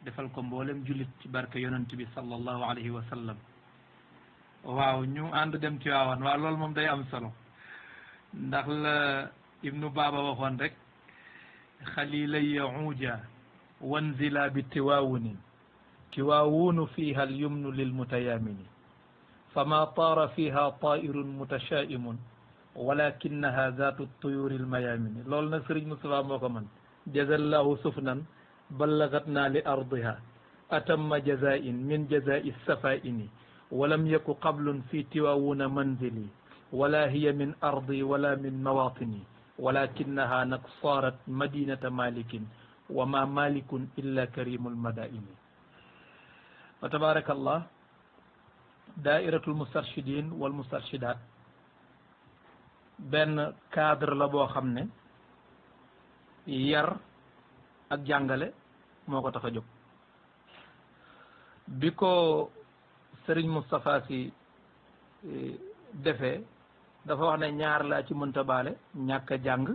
defal ko mboolem jullit ci barke yonent bi sallallahu alayhi wa sallam. waaw ñu ànd dem Tiwaawan. waaw loolu moom day am solo, ndax la ibnu baaba waxoon rek, xalilay uuja wanzila bi tiwaawunin tiwaawunu fiha alyumnu lilmutayamini fama taara fiha tairun mutashaimun walakinaha zatu tuyuri almayamini. loolu nag Sëriñ Moustapha moo ko man. jazallahu sufnan ballagatna li ardiha atamma jazain min jazai safaini walam yaku qablun fi tiwaawuna manzili wala hiya min ardi wala min mawatini walakinaha nag saarat madinata malikin wa ma malikun illa karimul madaini. wa tabarakallah, daairatul mustarshidin wal mustarshidat benn cadre la boo xam ne yar ak jàngale moo ko tax a jóg. bi ko Sëriñ Moustapha Sy defee dafa wax ne ñaar laa ci mënta baale, ñàkk a jàng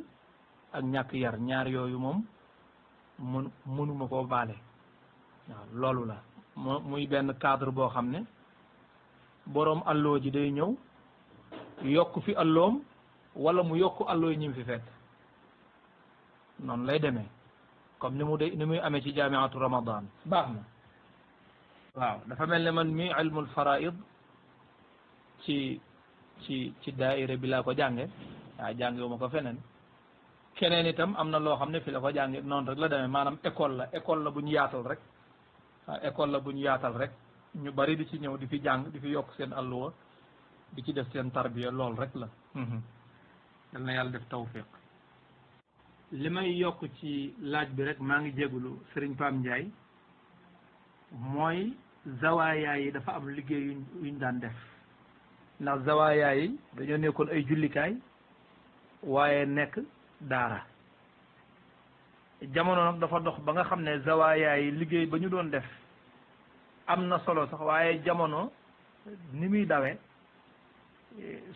ak ñàkk yar. ñaar yooyu moom mënuma koo baale. waaw loolu la muy benn cadre boo xam ne boroom alloo ji day ñëw yokk fi alloom wala mu yokk alloo yi ñi fi fekk. noonu lay demee comme ni muy amee ci jaamiatu Ramadan. baax na. waaw dafa mel ne man mi ilmul faraid ci daaira bi laa ko jànge. waaw jànge wu ma ko feneen. keneen itam am na loo xam ne fi la ko jànge. noonu rek la demee, maanaam école la bu ñu yaatal rek. waaw école la bu ñu yaatal rek, ñu bari di ci ñëw di fi jàng, di fi yokk seen alluwa, di ci def seen tarbiya. loolu rek la. yal na yàlla def tawfiq. li may yokk ci laaj bi rek, maa ngi jégalu Sëriñ Pam Ndiaye, mooy zawaaya yi dafa am liggéey yuñ daan def. ndax zawaaya yi dañoo nekkoon ay jullikaay waaye nekk daara. jamono nag dafa dox ba nga xam ne zawaaya yi liggéey ba ñu doon def am na solo sax, waaye jamono ni muy dawe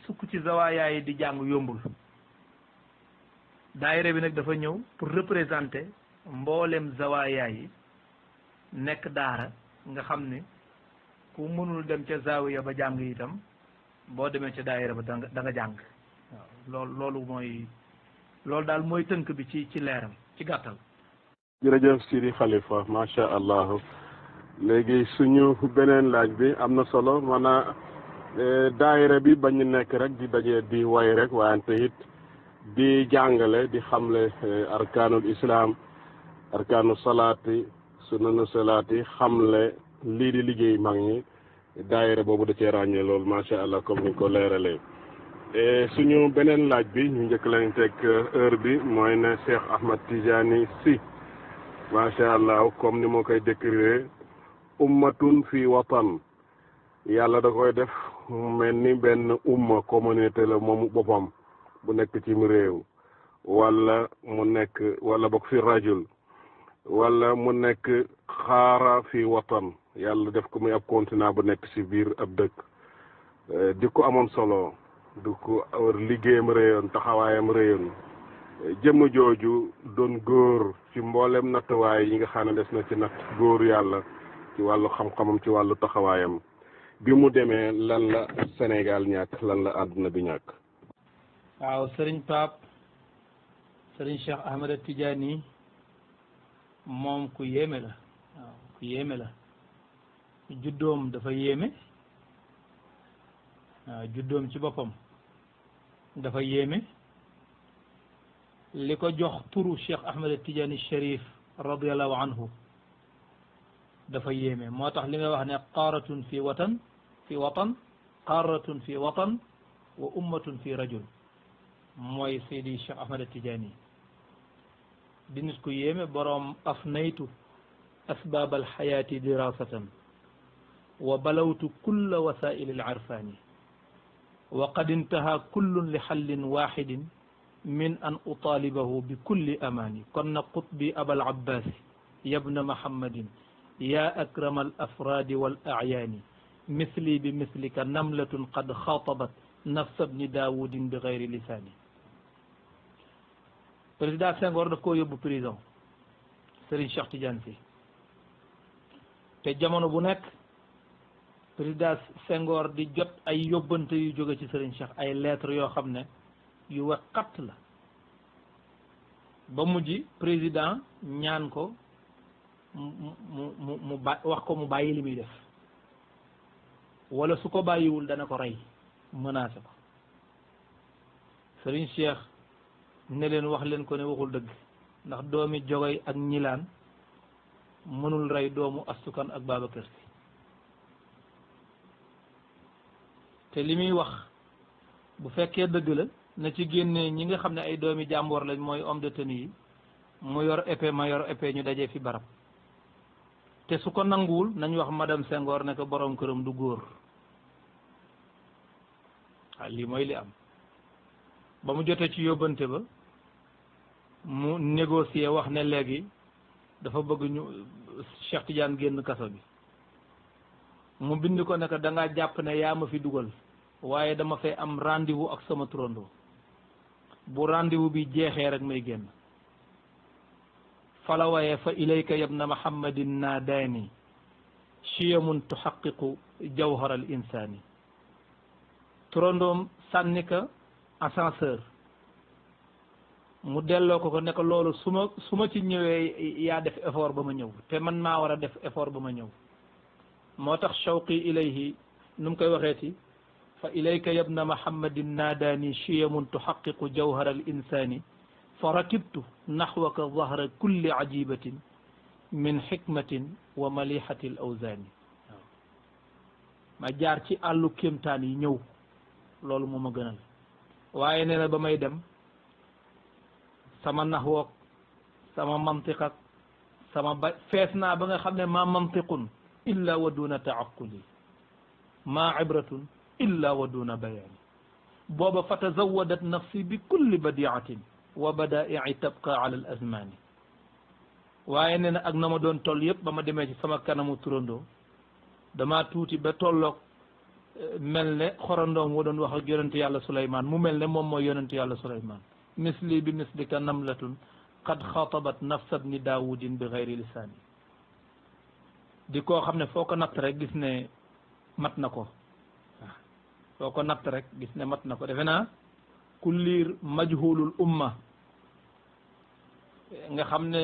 sukk ci zawaaya yi di jàng yombul. daayira bi nag dafa ñëw pour représenter mboolem zawaaya yi nekk daara, nga xam ne ku mënul dem ca zawiya ba jàng itam boo demee ca daayira ba da nga jàng. waaw loolu daal mooy tënk bi ci leeram ci gàttal. jërëjëf Sidi Khalifa, macha allah. léegi suñu beneen laaj bi am na solo, maanaam daayira bi bañ nekk rek di daje di way rek, wante it di jàngale, di xamle arkaanul islam, arkaanu salaati, sunanu salaati, xamle lii di liggéey mag ñi. daayira boobu da cee ràññee loolu macha allah comme ni ko leeralee. suñu beneen laaj bi ñu njëkk lañ teg heure bi mooy ne Cheikh Ahmad Tidiane Sy, macha allah comme ni moo koy décrire, ummatun fi watan. yàlla da koy def mu mel ni benn umma, communauté la moomu boppam bu nekk ci mu réew, wala mu nekk wala bokk fi rajul, wala mu nekk xaara fi watan. yàlla def ko muy ab continent bu nekk ci biir ab dëkk. di ko amoon solo, di ko liggéeyam réyoon, taxawaayam réyoon. jëmm jooju doon góor ci mboolem nattuwaay yi nga xam ne des na ci natt góor yàlla ci wàllu xam-xamam, ci wàllu taxawaayam. bi mu demee lan la Sénégal ñàkk, lan la àdduna bi ñàkk? waaw Sëriñ Pape, Sëriñ Cheikh Ahmed Tidiane moom ku yéeme la. waaw ku yéeme la. juddoom dafa yéeme. waaw juddoom ci boppam dafa yéeme. li ko jox turu Cheikh Ahmed Tidiane Cherif radiallahu anhu dafa yéeme. moo tax li nga wax ne qaaratun fi watan qaaratun fi watan wa ummatun fi rajul, mooy Seydi Cheikh Ahmed Tidiane. di nit ku yéeme, boroom afnaytu asbaab alxayaati dirasatan wa balawtu kulla wasaili alirfani wa qad intaha kullun li xallin waxidin min an utaalibahu bi kulli amaani. kon na qutbi abal abbasi yabna muhammadin ya akrama al afradi wal ayaani misli bi mislika namlatun qad xatabat nafsa bni daawudin bi gayri lisaani. président Senghor daf koo yóbbu prison Serigne Cheikh Tidiane Sy te jamono bu nekk président Senghor di jot ay yóbbante yu jóge ci Serigne Cheikh ay lettres yoo xam ne yu wax xatt la ba mujj président ñaan ko mu wax ko mu bàyyi li muy def wala su ko bàyyiwul dana ko rey menacé ko. Serigne Cheikh ne leen wax leen ko ne waxul dëgg ndax doomi Jogoy ak ñilaan mënul rey doomu astukan ak Babacar Si te li muy wax bu fekkee dëgg la na ci génne ñi nga xam ne ay doomi jàmboor lañ mooy homme de tenue yi mu yor épée ma yor épée ñu dajee fi barab te su ko nanguwul nañ wax madame Senghor ne ko borom këram du góor waaw lii mooy li am ba mu jotee ci yóbbante ba mu négocier wax ne léegi dafa bëgg ñu Cheikh Tidiane génn kaso bi mu bind ko ne ko da ngaa jàpp ne yaa ma fi dugal waaye dama fay am rendez-vous ak sama turandoo bu rendez-vous bi jeexee rek may génn fala waye fa ilayka yabna muhammadin naadaani chiyamun tuhaqiqu jawhar al insani turandoom sànni ka ascenseur mu delloo ko ne ko loolu su ma ci ñëwee yaa def effort ba ma ñëw te man maa war a def effort ba ma ñëw moo tax shawqi ilayhi nu mu koy waxeeti fa ilayka yabna muhammadin naadaani chiyamun tuhaqiqu jawhar al insani fa rakibtu naxwaka zahra kulli ajibatin min xikmatin wa malihati l awzaani waaw ma jaar ci àllu kéemtaan yi ñëw loolu moo ma gënal waaye nee na ba may dem sama naxwook sama mantiqak sama ba fees naa ba nga xam ne ma mantiqun illa wa duna taaquli ma ibratun illa wa duna bayaani booba fa tazawadat nafsi bi kulli badiatin wa badaa'i tabqa ala al azmani waaye nee na ak na ma doon toll yëpp ba ma demee ci sama kanamu turandoo dama tuuti ba tolloog mel ne xorandoom wa doon wax ak yonente yàlla Suleymaan mu mel ne moom mooy yonente yàlla Suleymaan misli bi mislika namlatun qad xatabat nafsa bni daawudin bi gayri lisaani di koo xam ne foo ko natt rek gis ne mat na ko waaw foo ko natt rek gis ne mat na ko defe naa ku liir majhulul umma nga xam ne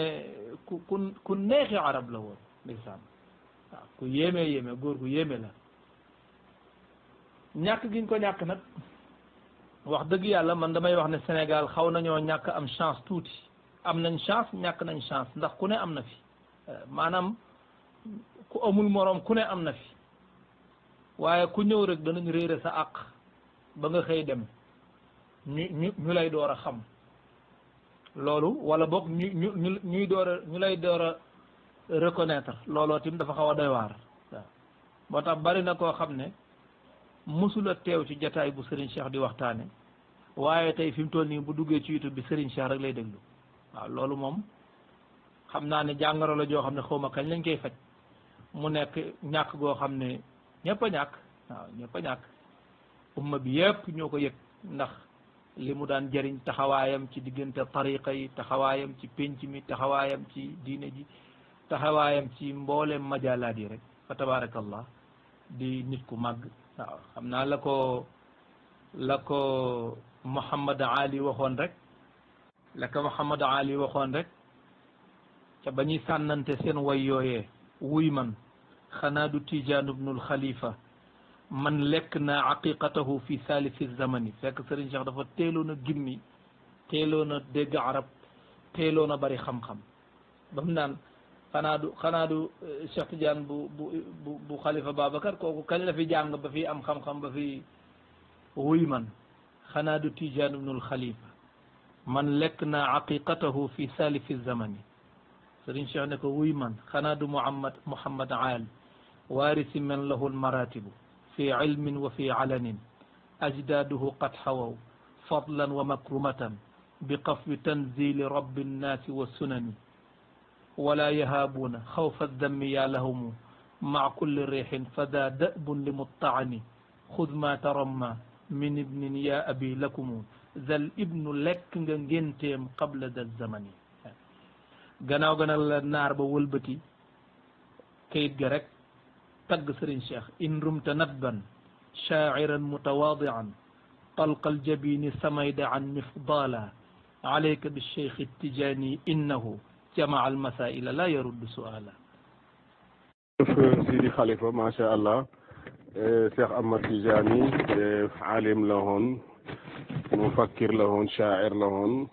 ku neexi arab la woon ndeysaan waaw ku yéeme góor gu yéeme la ñàkk giñ ko ñàkk nag wax dëgg yàlla man damay wax ne Sénégal xaw nañoo ñàkk am chance tuuti am nañ chance ñàkk nañ chance ndax ku ne am na fi maanaam ku amul moroom ku ne am na fi waaye ku ñëw rek danañ réere sa àq ba nga xëy dem ñu lay door a xam loolu wala boog ñu lay door a reconnaître looloo tim dafa xaw a doy waar waaw moo tax bari na koo xam ne mësula teew ci jataay bu Serigne Cheikh di waxtaane waaye tey fi mu toll nii bu duggee ci YouTube bi Serigne Cheikh rek lay déglu waaw loolu moom xam naa ne jàngoro la joo xam ne xawma kañ lañ koy faj mu nekk ñàkk goo xam ne ñëpp a ñàkk waaw ñëpp a ñàkk umma bi yëpp ñoo ko yëg ndax li mu daan jëriñ taxawaayam ci diggante tariqa yi taxawaayam ci pénc mi taxawaayam ci diine ji taxawaayam ci mboolem majalaat yi rek fa tabarakallah di nit ku màgg waaw xam naa la ko Muhammad Ali waxoon rek Muhammad Ali waxoon rek ca ba ñuy sànnante seen way yooyee wuy man xanaa du Tijaan ibnul Xalifa man lekk naa aqiqatahu fi salisi zamani fekk Serigne Cheikh dafa teeloon a gimmi teeloon a dégg arab teeloon a bari xam-xam ba mu naan xanaa du Cheikh Tidiane bu Khalifa Babacar kooku kañ la fi jàng ba fi am xam-xam ba fi wuy man xanaa du Tijaan ibnul Khalifa man lekk naa aqiqatahu fi salisi zamani Serigne Cheikh ne ko wuy man xanaa du Muhammad Aal waarisi man lahu lmaratibu fi ilmin wa fi alanin ajdaaduhu qad xawaw fadlan wa makrumatan bi qafwi tanzili rabbi nnaasi wa sunani ولا يهابون خوف الذم يا لهم مع كل ريح فذا دأب لمطعن خذ ما ترمى من ابن يا أبي لكم ذا الابن لك نجنتم قبل ذا الزمن gannaaw gana la naar ba wëlbati kayit ga rek tagg Sëriñ Cheikh in rumta nadban shaa'iran mutawaadi'an طلق الجبين سميد عن مفضالا عليك بالشيخ التجاني إنه جمع المسائل لا يرد سؤالا سيدي خليفة ما شاء الله شيخ أحمد تجاني عالم لهون مفكر لهون شاعر لهون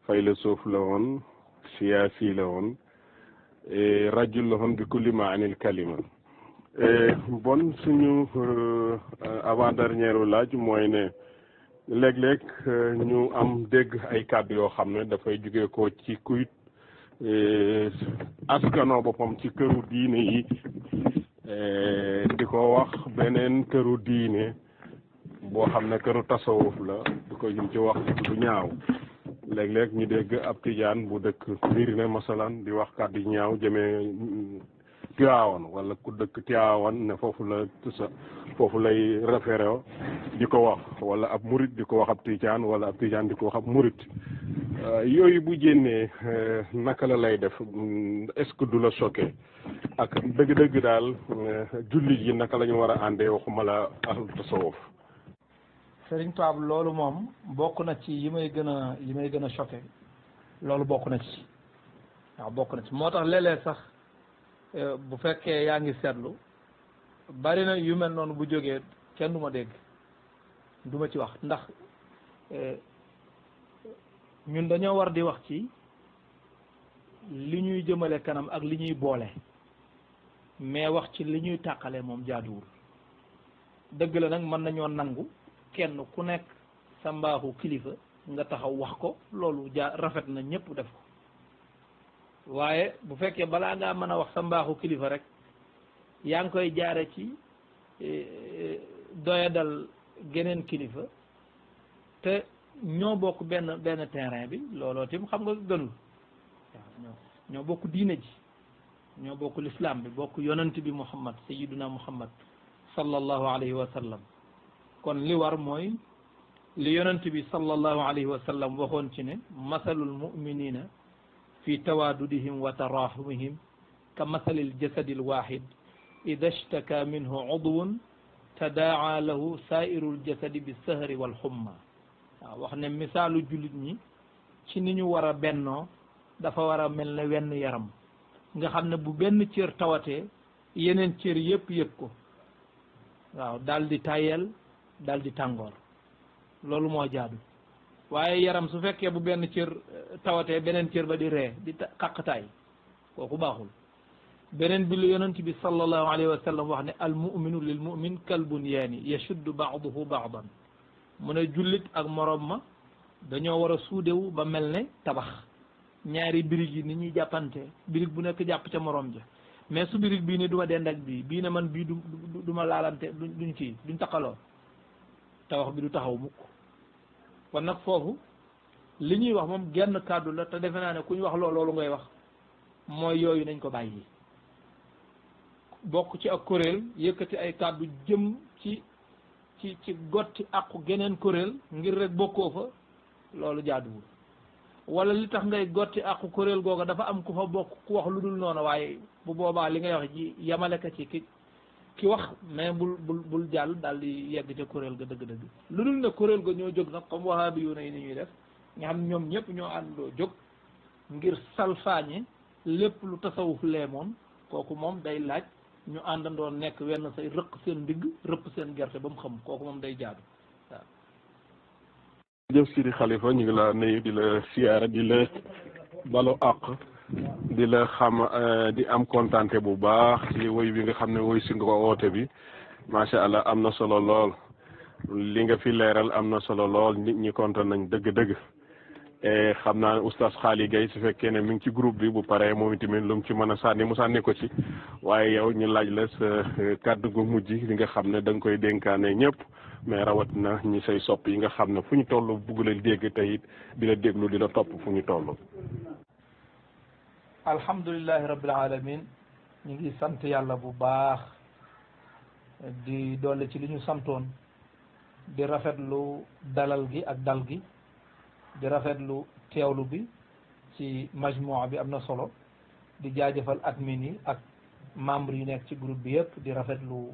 فيلسوف لهون سياسي لهون رجل لهون بكل معنى الكلمة bon suñu avant dernière laaj mooy ne léeg-léeg ñu am dégg ay kàddu yoo xam ne dafay jóge ko ci kuy askanoo boppam ci këru diine yi di ko wax beneen këru diine boo xam ne këru tasawuf la di ko ñu ci wax du ñaaw léeg-léeg ñu dégg ab tijaan bu dëkk Médina masalan di wax kàddu ñaaw jëmee Tiwaawan wala ku dëkk Tiwaawan ne foofu lay référé di ko wax wala ab murit di ko wax ab tijaan wala ab tijaan di ko wax ab murit yooyu bu jénnee naka la lay def est-ce que du la choqué ak dëgg-dëgg daal jullit yi naka la ñu war a àndee waxuma la ahlu tasawuf Sëriñ Tuubaa loolu moom bokk na ci yi may gën a choqué loolu bokk na ci waaw bokk na ci moo tax léeg-léeg sax bu fekkee yaa ngi seetlu bari na yu mel noonu bu jógee kenn du ma dégg du ma ci wax ndax ñun dañoo war di wax ci li ñuy jëmale kanam ak li ñuy boole mais wax ci li ñuy tàqale moom jaaduwul dëgg la nag mën nañoo nangu kenn ku nekk sa mbaaxu kilifa nga taxaw wax ko loolu rafet na ñëpp def ko waaye bu fekkee balaa ngaa mën a wax sa mbaaxu kilifa rek yaa ngi koy jaare ci doyadal geneen kilifa te ñoo bokk benn terrain bi looloo tim xam nga gënul waaw ñoo bokk diine ji ñoo bokk l'islam bi bokk yonent bi Muhammad sayyiduna Muhammad sallallahu alayhi wa sallam kon li war mooy li yonent bi sallallahu alayhi wa sallam waxoon ci ne masalul muminina fi tawaadudihim wa tarahumihim ka masalil jasadil wahid ida ishtaka minhu udwun tadaa lahu sairul jasadi bi sahri wal xumma waaw wax ne misaalu jullit ñi ci ni ñu war a bennoo dafa war a mel ne wenn yaram nga xam ne bu benn cër tawatee yeneen cër yëpp yëg ko waaw daal di tayel daal di tàngoor loolu moo jaadu waaye yaram su fekkee bu benn cër tawatee beneen cër ba di ree di xaqtaay kooku baaxul beneen bi lu yonent bi sallallahu alayhi wa sallam wax ne al muminu lil mumin kal bunyaani yashuddu baaduhu baadan mu ne jullit ak morom ma dañoo war a suudewu ba mel ne tabax ñaari birig yi ni ñuy jàppante birig bu nekk jàpp ca morom ja mais su birig bii ni du ma dend ak bii ne man bii du ma laalante duñ taqaloo tabax bi du taxaw mukk kon nag foofu li ñuy wax moom genn kàddu la te defe naa ne ku ñu wax loolu ngay wax mooy yooyu nañ ko bàyyi bokk ci ak kuréel yëkkati ay kàddu jëm ci gotti àqu geneen kuréel ngir rek bokkoo fa loolu jaaduwul wala li tax ngay gotti àqu kuréel googa dafa am ku fa bokk ku wax lu dul noonu waaye bu boobaa li ngay wax ji yamale ka ci ki wax mais bul jàll daal di yegg ca kuréel ga dëgg-dëgg lu dul ne kuréel ga ñoo jóg nag comme wahabi yu ne ni ñuy def nga xam ñoom ñëpp ñoo àndoo jóg ngir salfaañe lépp lu tasawuf leemoon kooku moom day laaj ñu àndandoo nekk wenn say rëq seen ndigg rëpp seen gerte ba mu xam kooku moom day jaadu waaw. jëf Sidi Khalifa ñu ngi la nuyu di la siyaara di la balu àq di la xam di am kontante bu baax ci woy bi nga xam ne woy si nga ko woote bi macha allah am na solo lool li nga fi leeral am na solo lool nit ñi kontaan nañ dëgg-dëgg xam naa ne oustaz Xaali Gaye su fekkee ne mi ngi ci groupe bi bu paree moom itamit lu mu ci mën a sànni mu sànni ko ci waaye yow ñu laaj la sa kàddu gu mujj li nga xam ne da nga koy dénkaane ñëpp mais rawat na ñi say sopp yi nga xam ne fu ñu toll bugg la dégg te it di la déglu di la topp fu ñu toll. alhamdulillahi rabbil alamin ñu ngi sant yàlla bu baax di dolli ci li ñu santoon di rafetlu dalal gi ak dal gi di rafetlu teewlu bi ci majmua bi am na solo di jaajëfal admin yi ak membre yi nekk ci groupe bi yëpp di rafetlu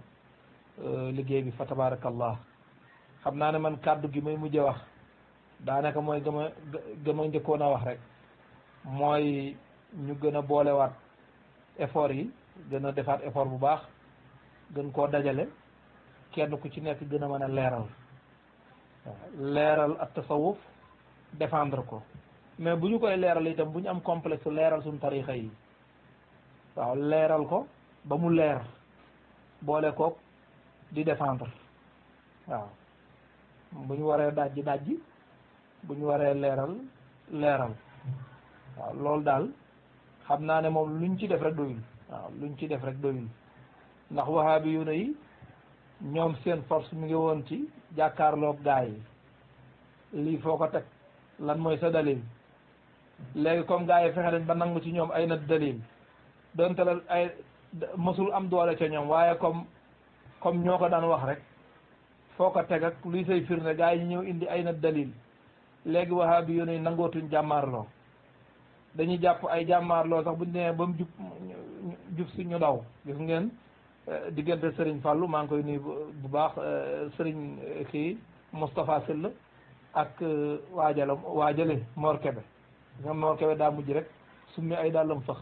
liggéey bi fa tabarakallah xam naa ne man kàddu gi may mujj wax daanaka mooy gëma njëkkoon a wax rek mooy ñu gën a boolewaat effort yi gën a defaat effort bu baax gën koo dajale kenn ku ci nekk gën a mën a leeral leeral ak tasawuf défendre ko mais bu ñu koy leeral itam bu ñu am complexe leeral suñu tarixa yi waaw leeral ko ba mu leer boole koog di défendre waaw bu ñu waree dajji bu ñu waree leeral waaw loolu daal xam naa ne moom luñ ci def rek doyul waaw luñ ci def rek doyul ndax wahaabi yu ne yi ñoom seen force mi ngi woon ci jàkkaarloog gaa yi lii foo ko teg lan mooy sa dalil léegi comme gaa yi fexe nañ ba nangu ci ñoom ay na dalil donte la ay mësul am doole ca ñoom waaye comme ñoo ko daan wax rek foo ko teg ak luy say firnde gaa yi ñëw indi ay na dalil léegi wahaabi yu ne yi nangootuñ jàmmaarloo dañuy jàpp ay jàmmaarloo sax buñ nee ba mu jub si ñu daw gis ngeen diggante Serigne Fallou maa ngi koy nuyu bu baax Serigne kii Moustapha Syll ak waajale Mor Kébé nga Mor Kébé daa mujj rek summi ay dàllam fëx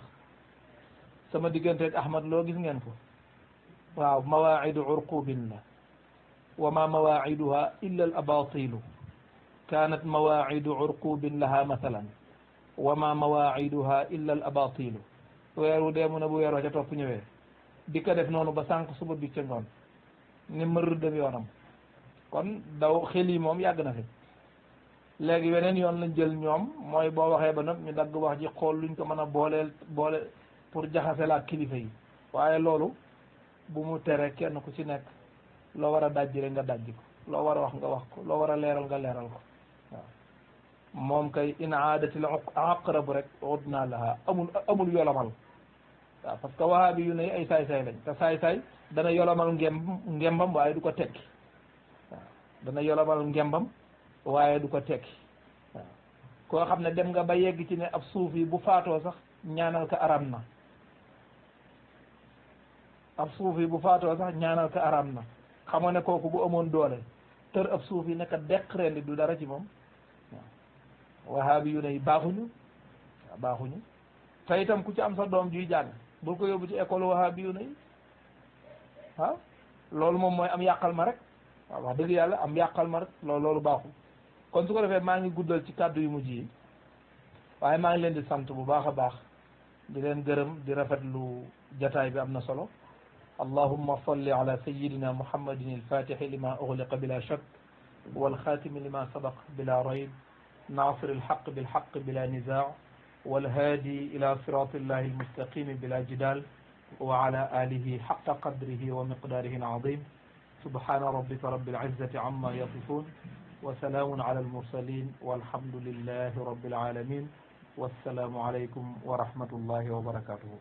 sama diggante ak Ahmad Lo gis ngeen ko waaw mawaa'idu urqubin la wa ma mawaa'iduha illa al abatilu kanat mawaa'idu urqubin laha mathalan wa ma mawaa'iduha illa al abatilu weeru dee mu ne bu weer wa ca topp ñëwee di ko def noonu ba sànq suba bi ca ngoon ni mër dem yoonam kon daw xel yi moom yàgg na fi léegi weneen yoon lañ jël ñoom mooy boo waxee ba nag ñu dagg wax ji xool luñ ko mën a boole pour jaxase la ak kilifa yi waaye loolu bu mu tere kenn ku ci nekk loo war a dajji rek nga dajji ko loo war a wax nga wax ko loo war a leeral nga leeral ko waaw moom kay in aadatil aqrabu rek udna laha amul yolamal waaw parce que wahaabi yu ne ay saay-saay lañ te saay-saay dana yolomal ngembam waaye du ko tekki waaw dana yolomal ngembam waaye du ko tekki waaw koo xam ne dem nga ba yegg ci ne ab suuf yi bu faatoo sax ñaanal ko aram na ab suuf yi bu faatoo sax ñaanal ko aram na xam nga ne kooku bu amoon doole tër ab suuf yi nekk deq rendi du dara ci moom waaw wahaabi yu ne baaxuñu waaw baaxuñu te itam ku ci am sa doom juy jàng bul ko yóbbu ci école wahaabi yu ne waaw loolu moom mooy am yàqal ma rek waaw wax dëgg yàlla am yàqal ma rek loolu baaxul kon su ko defee maa ngi guddal ci kàddu yu mujj yi waaye maa ngi leen di sant bu baax a baax di leen gërëm di rafetlu jataay bi am na solo allahumma salli ala sayidina muhammadin alfatixi lima ughliqa bila shak walxatimi lima sabaq bila rayb nasir alxaq bilxaq bila nizaa والهادي إلى صراط الله المستقيم بلا جدال وعلى آله حق قدره ومقداره العظيم سبحان ربك رب العزة عما يصفون وسلام على المرسلين والحمد لله رب العالمين والسلام عليكم ورحمة الله وبركاته